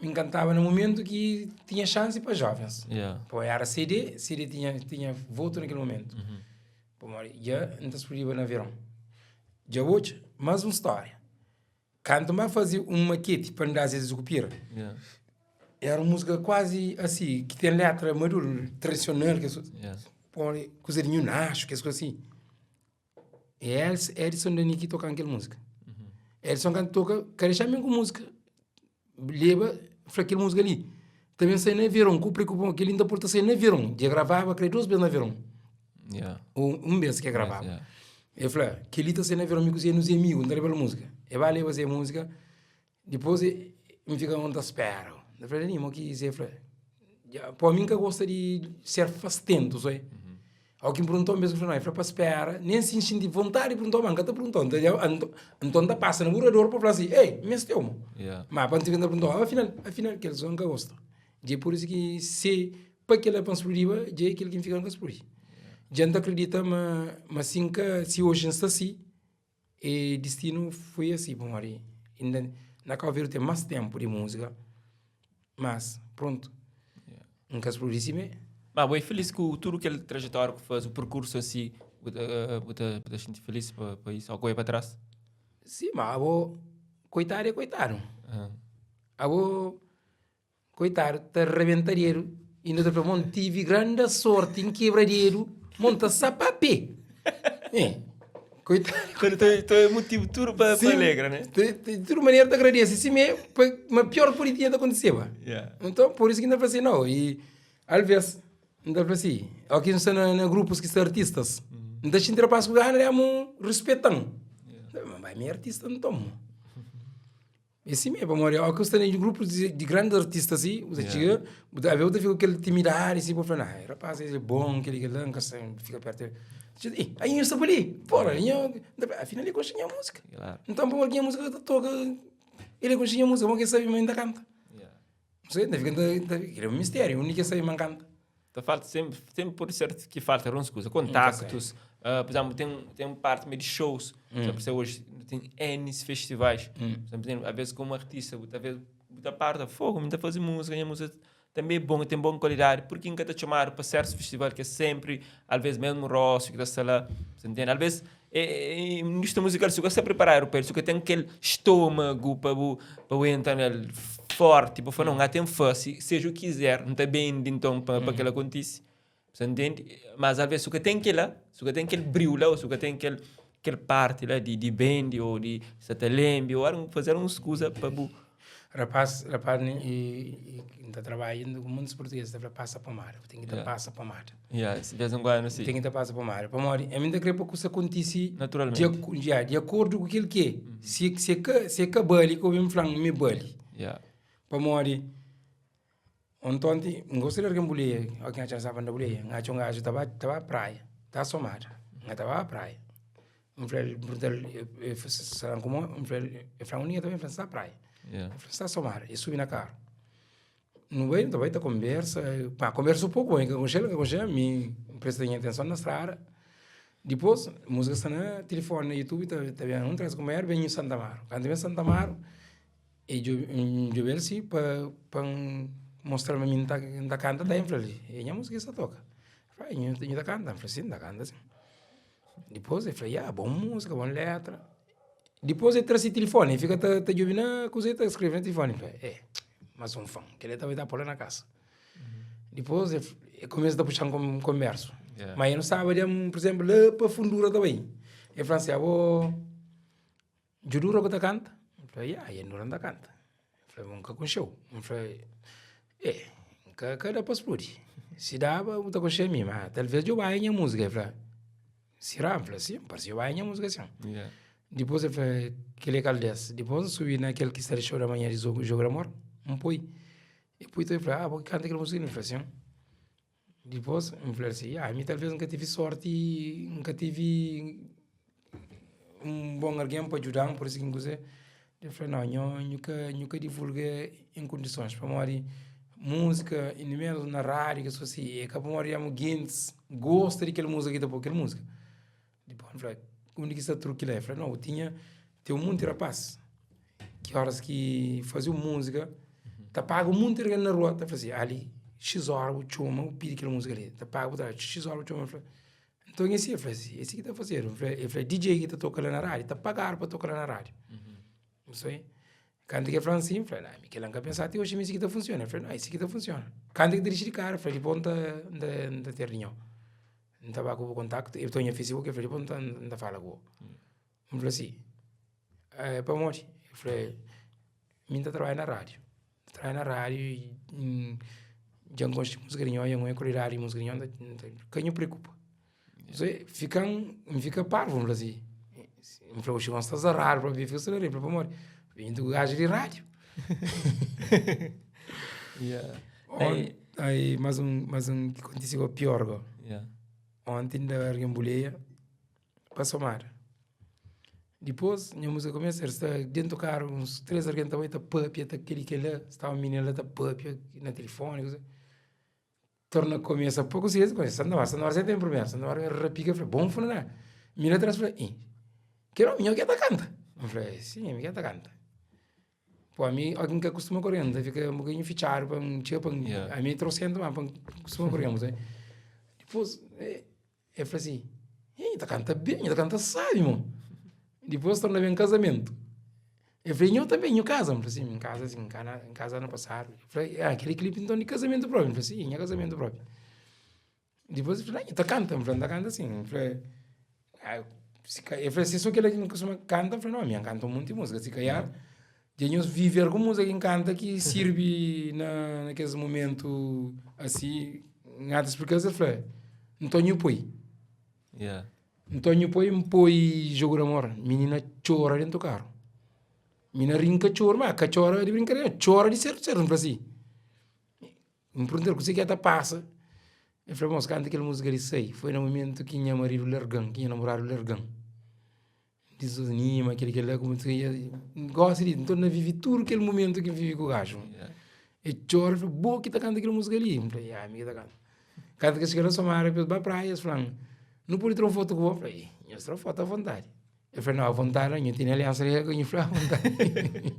mi N kantaba na mumentu ki tinha xansi pa jovens. Yeah. Pô, era CD, CD tinha, tinha votu na kel mumentu. Pamodi dja N ta spludiba na veron. Dja odja, más un stória. Kantu N ba faze un maketi pa N da Zezé Sukupira, Yeah. era un múzika kuazi asi, ki ten letra maduru, tradisional, kes Yeah. pô, kuza di Nhu Naxu, kes kuza asi. É Edson Dani ki toka-m kel múzika. Edson kantu toka, ka dexa-m ku múzika. Leba, fla kel múzika li ta ben sai na veron, ku preokupa kel-li N ta pô-l ta sai na veron. Dja gravaba kre dos bes na veron. Yeah. Ou un bes ki e gravaba. Yeah. El fla, kel-li ta sai na veron, mi ku Zé nos é amigu, N ta leba-l múzika. El ba leba Zé múzika, dipôs N fika un ta spera. N fla, Dani, mo ki Zé fla? Dja, pô mi N ka gosta di ser fastentu, soi. Ao ki N pergunta-u un bes, N fla, no, el fla pa spera, nen si N xinti vontadi di pergunta-u, ma N ka ta pergunta-u. N ta dja, nton N ta pasa na burador pa fla si, ei, N meste-u mo. Yeah. Ma pa N fika N ta pergunta-u, afinal, afinal, kel son N ka gosta. Dja é pur isu ki se pa kel-la pa N spludiba, dja é kel ki N fika N ka spludi. Dja N ta kridita ma, ma si N ka, si oji N sta si, e distinu foi asi, pamodi inda na Kau Verdi ten más ténpu di múzika, mas prontu, N ka spludi simé. Ma bo é filís ku tudu kel trajetória ku faze, perkursu asi, bu ta bu ta bu ta xinti filís pa pa isu? Ô ku oi pa tras? Si, ma abo koitadu é koitadu. Abo Koitadu ta rebenta dedu inda ta fla mon tive granda sorti n kebra dedu mon ta sapa pé eh koitadu Quando to to é motivo tudo pa pa alegra né de de tudo manera ta agradece si me pa ma pior pudi tinha ta aconteceba yeah. Então por isso ki n ta fla si não e alves n ta fla si ó ki n sta na na grupos ki sta artistas n ta xinti rapaz ku gana di amu respetan yeah. Ma mi é artista nton mo. É si mesmo, pamodi ó ki bu sta na grupos di, di grandes artistas si, bu ta txiga, bu ta, bu ta fika ku kel timidadi si, bu fla, nah, rapaz es é bon, kel-li, kel-la, N ka sta fika pertu del. Txiga, ih, ai nhu sta pa li, pora, nhu, afinal el konxe nha múzika. Nton, pamodi ki nha múzika ka ta toka, el é konxe nha múzika, pamodi ki el sabe ma N ta kanta. N ta fika, kel-li é un mistériu, undi ki el sabe ma N kanta. Ta falta sempre, sempre pode ser que falta algumas coisas, contactos, uh, por exemplo, tem, tem parte meio de shows, mm. por exemplo, hoje tem N festivais, mm. por exemplo, às vezes como artista, talvez muita parte, fogo, muita fazer música, minha música também é bom, tem boa qualidade, porque nunca está chamado para certos festivais que é sempre, às vezes mesmo rosto que está lá, você entende? Às vezes é, é, indústria musical, se você preparar para ele, se você tem aquele estômago para para entrar nele forte, para falar, não, há tem fácil, seja o que quiser, não está bem então para mm. que ela aconteça. Você entende? Mas às vezes, se você tem aquele, se você tem aquele brilho lá, ou se você tem aquele, aquele parte lá de, de band ou de satalembe, ou fazer uma excusa para Rapaz, rapaz, e, e, tá trabalhando com muitos portugueses, tá passa pomada, tem que yeah. passa pomada. Yeah, de vez em quando, sim. Tem que passa pomada. Pomada, a mim creio que isso acontece naturalmente. De, yeah, de acordo com aquilo que é. Mm -hmm. Se se que se que bali, que eu vim falando, me bali. Yeah. Pomada, Ontem, gostaria de bulia, alguém acha sabe anda bulia, ngacho ngacho tava tava praia, tá somada, tava praia. Um falei, perguntar, sabe como, um falei, eu falei, um também falei, praia. Yeah. Está somar, e subi na carro. No meio, também tá conversa, pá, conversa um pouco, hein, com ele, com ele, me presta atenção na estrada. Depois, música está no telefone, no YouTube, tá, tá bem, um traz comer, vem em Santa Amaro. Quando vem em Santa Amaro, e eu eu assim para para mostrar a mim tá tá canta tá em falei, e minha música está toca. Falei, eu tá canta, falei, sim, tá canta sim. Depois eu falei, ah, bom música, bom letra. Depois ele traz o telefone, fica tá tá ouvindo coisa, tá escrevendo no telefone. Falei, é, mas um fã, que ele estava tá na casa. Depois ele, ele começa a puxar um converso. Yeah. Mas eu não sabia, por exemplo, lá para fundura também. Ele falou assim, ah, vou... Judura que tá canta? Eu falei, ah, eu não tá canta. Eu falei, nunca com show. Eu falei, é, nunca cada para explodir. Se dava, eu tô com show mas talvez eu vá em música. Eu falei, será? Eu falei, sim, parece eu vá em música, sim. Yeah. Depois eu falei, que legal desse. Depois eu subi naquele que está de show da manhã de jogo, jogo de amor, um poi. E depois eu falei, ah, vou cantar aquela música. Eu falei, assim. Depois eu falei assim, ah, a mim talvez nunca tive sorte, nunca tive um bom alguém para ajudar, por isso que inclusive, eu falei, não, eu nunca, nunca divulguei em condições, para morrer música, e nem mesmo na rádio, que assim, é que para morrer, alguém gosta daquela música que tá por aquela música. Depois eu falei, onde que está truque lá? Eu falei, não, eu tinha, tem um monte de rapaz, que horas que fazia música, tá pago um monte de na rua, tá fazia ali, X hora o chama, o pede aquela música ali, tá pago, tá, X hora o chama, eu falei, então esse, eu falei assim, esse que tá fazendo, eu falei, eu falei, DJ que tá tocando na rádio, tá pagando para tocar na rádio. Não sei. Quando que falou assim, eu falei, não, que nunca pensar que hoje esse que tá funciona. Eu falei, não, esse que tá funciona. Quando que dirige de cara, eu falei, bom, tá, tá, tá ter reunião. Não estava com o contato, eu estou no Facebook, eu falei, bom, tá, tá fala com. Eu falei assim, é, para morrer. Eu falei, mim tá trabalhando na rádio. Trabalho na rádio e já gosto de música de já gosto de qualidade de música de quem me preocupa. Você fica, fica parvo, vamos dizer assim. Eu falei, oxe, vamos estar raro para ver, fica acelerei, para morrer. Vim do gajo de rádio. Yeah. Aí, aí mais um, mais um que aconteceu pior agora. Yeah. Ontem da Argamboleia para somar. Depois, minha música começa, está dentro do carro, uns três alguém também tá papia, tá aquele que lá, estava a menina lá, tá papia na telefone, coisa. Torna começa pouco se conhece, Santa Maria, Santa Maria tem problema, Santa Maria repica, falei, bom, falei, né? Menina atrás, falei, ih, quero minha que tá canta. Eu falei, sim, minha que tá canta. Pô, a mim, alguém que costuma correndo, fica um bocadinho fichado, para um tipo, Yeah. a mim trouxendo, mas costuma correndo, né? Depois, eu falei assim, ih, tá canta bem, tá canta sabe, mano. Depois torna bem casamento. Eu falei, eu também, eu casa. Eu falei assim, em casa, assim, em casa, em casa ano passado. Eu falei, ah, aquele clipe então de casamento próprio. Eu falei, sim, é casamento próprio. Depois eu falei, ah, tá canta. Eu falei, tá canta assim. Eu falei, ah, se ca... eu falei, se só aquele que não costuma canta, eu falei, não, a minha canta muito música. Se calhar, mm. vive alguma música que canta que serve na, naquele momento assim, nada explicação. Eu falei, Antônio Pui. Yeah. Antônio Pui me põe jogo de amor. Menina chora dentro do carro. Menina rinca chora, mas que chora de brincadeira, chora de certo, certo, não assim. Me perguntaram o que é que passa. Eu falei, moço, canta aquela música ali, sei. Foi no momento que minha marido largão, que minha namorado largão. Desanima, aquele que ele como se gosta de, então não vive tudo aquele momento que vive com o gajo. Yeah. E chora, falei, boa que tá cantando aquela música ali. Eu falei, ah, amiga tá cantando. Kantu ki es txiga na Somada, es ba praia, es fla-m, Nu pode tra un fotu ku bo? N fla, Ih, nhos tra fotu avontadi. El fla, Nau, avontadi nau, nhu tene aliansa li, nhu fla avontadi.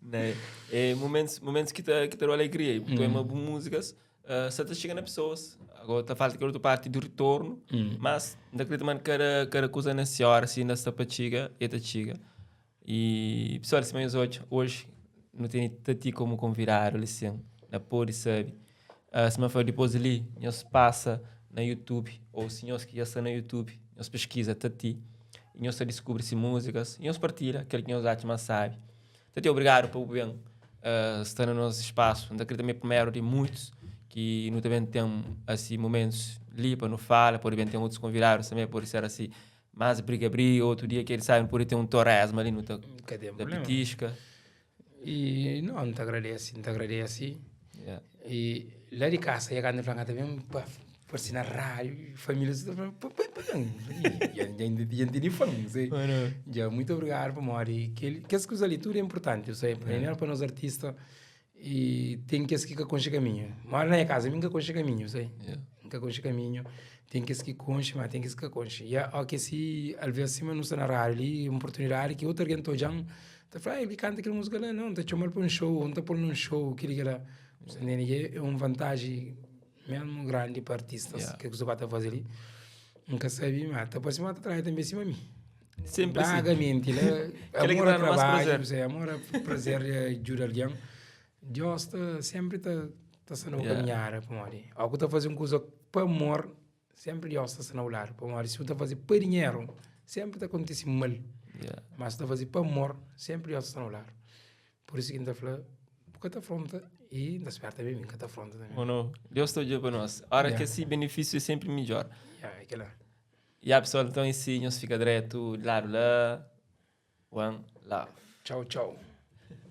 Né? É momentos, momentos ki ta, ki ta dau alegria e tu ama bu músicas, uh, sa ta txiga na pessoas. Agora ta falta kel outra parte do retorno, mas N ta acredita ma kada, kada kuza na se hora, si inda sta pa txiga, e ta txiga. E pessoal, sima nhos odja, hoje nu tene Tati como convidado li sin, na pode sabe. Uh, sima fla, dipôs di li, nhos pasa na YouTube, ou si nhos ki dja sta na YouTube, nhos pesquisa Tati, e nhos ta descubri se músicas, e nhos partilha kel ki nhos atxa más sabi. Tati, obrigado pa bu ben uh, sta na nos espaço. N ta acredita ma é primeiro di muitos ki nu ta ben ten asi momentos li pa nu fala, pode ben ten otus convidados também, pode ser asi Mas briga briga, outro dia que ele sabe, pode ter um torresmo ali, não tá, Ka ten da problema. pitisca. E não, N ta agradese, N ta agradese. Yeah. E lá di kasa, ya kantu el fla, N ka ta ben pa parse na rádiu, família ta fla, pa pa pa ben. Dja dja N tene fã, sei. Dja, muito obrigadu pamodi kel kes kuza li tudu é inportanti, sei. Primeru pa nos artista E ten kes ki ka konxe kaminhu. Mora na nha kaza, mi N ka konxe kaminhu, sai? Yeah. N ka konxe kaminhu. Ten kes ki konxe, ma ten kes ki ka konxe. E ó ke si, alvês, sima nu sta na rádiu li, un oportunidadi ki otu algen ta odja-m, ta fla, el ki kanta kel múzika la. Nau, N ta txoma-l pa un show, ô N ta pô-l na un show, kel-li, kel-la. Bu sta ntende? Ke é un vantaji mesmu grandi pa artistas, Yeah. ke kuza ku ba ta faze li. N ka sabe, ma ta parse ma ta trabadja tanbe sima mi. Sempre assim. Vagamente, la, Kel ki amor a ta dá mais trabalho, prazer. você, amor a prazer de ajuda alguém. Deus ta sempre ta ta sta na bu Yeah. caminhada, pamodi ó ku ta faze un kuza pa amor, sempre Deus ta sta na bu ladu, pamodi si bu ta faze pa dinheru, sempre ta acontece mal. Yeah. Mas si bu ta faze pa amor, sempre Deus ta sta na bu ladu. Por isso ki N ta fla, bu ka ta afronta e N ta spera também mi ka ta afronta também. Ou não? Deus ta odja pa nós. Ora Yeah. que esse benefício é sempre melhor. Yeah, é kela. Ya pessoal, então é si, nhos fika dretu di ladu la. One love. Tchau, tchau.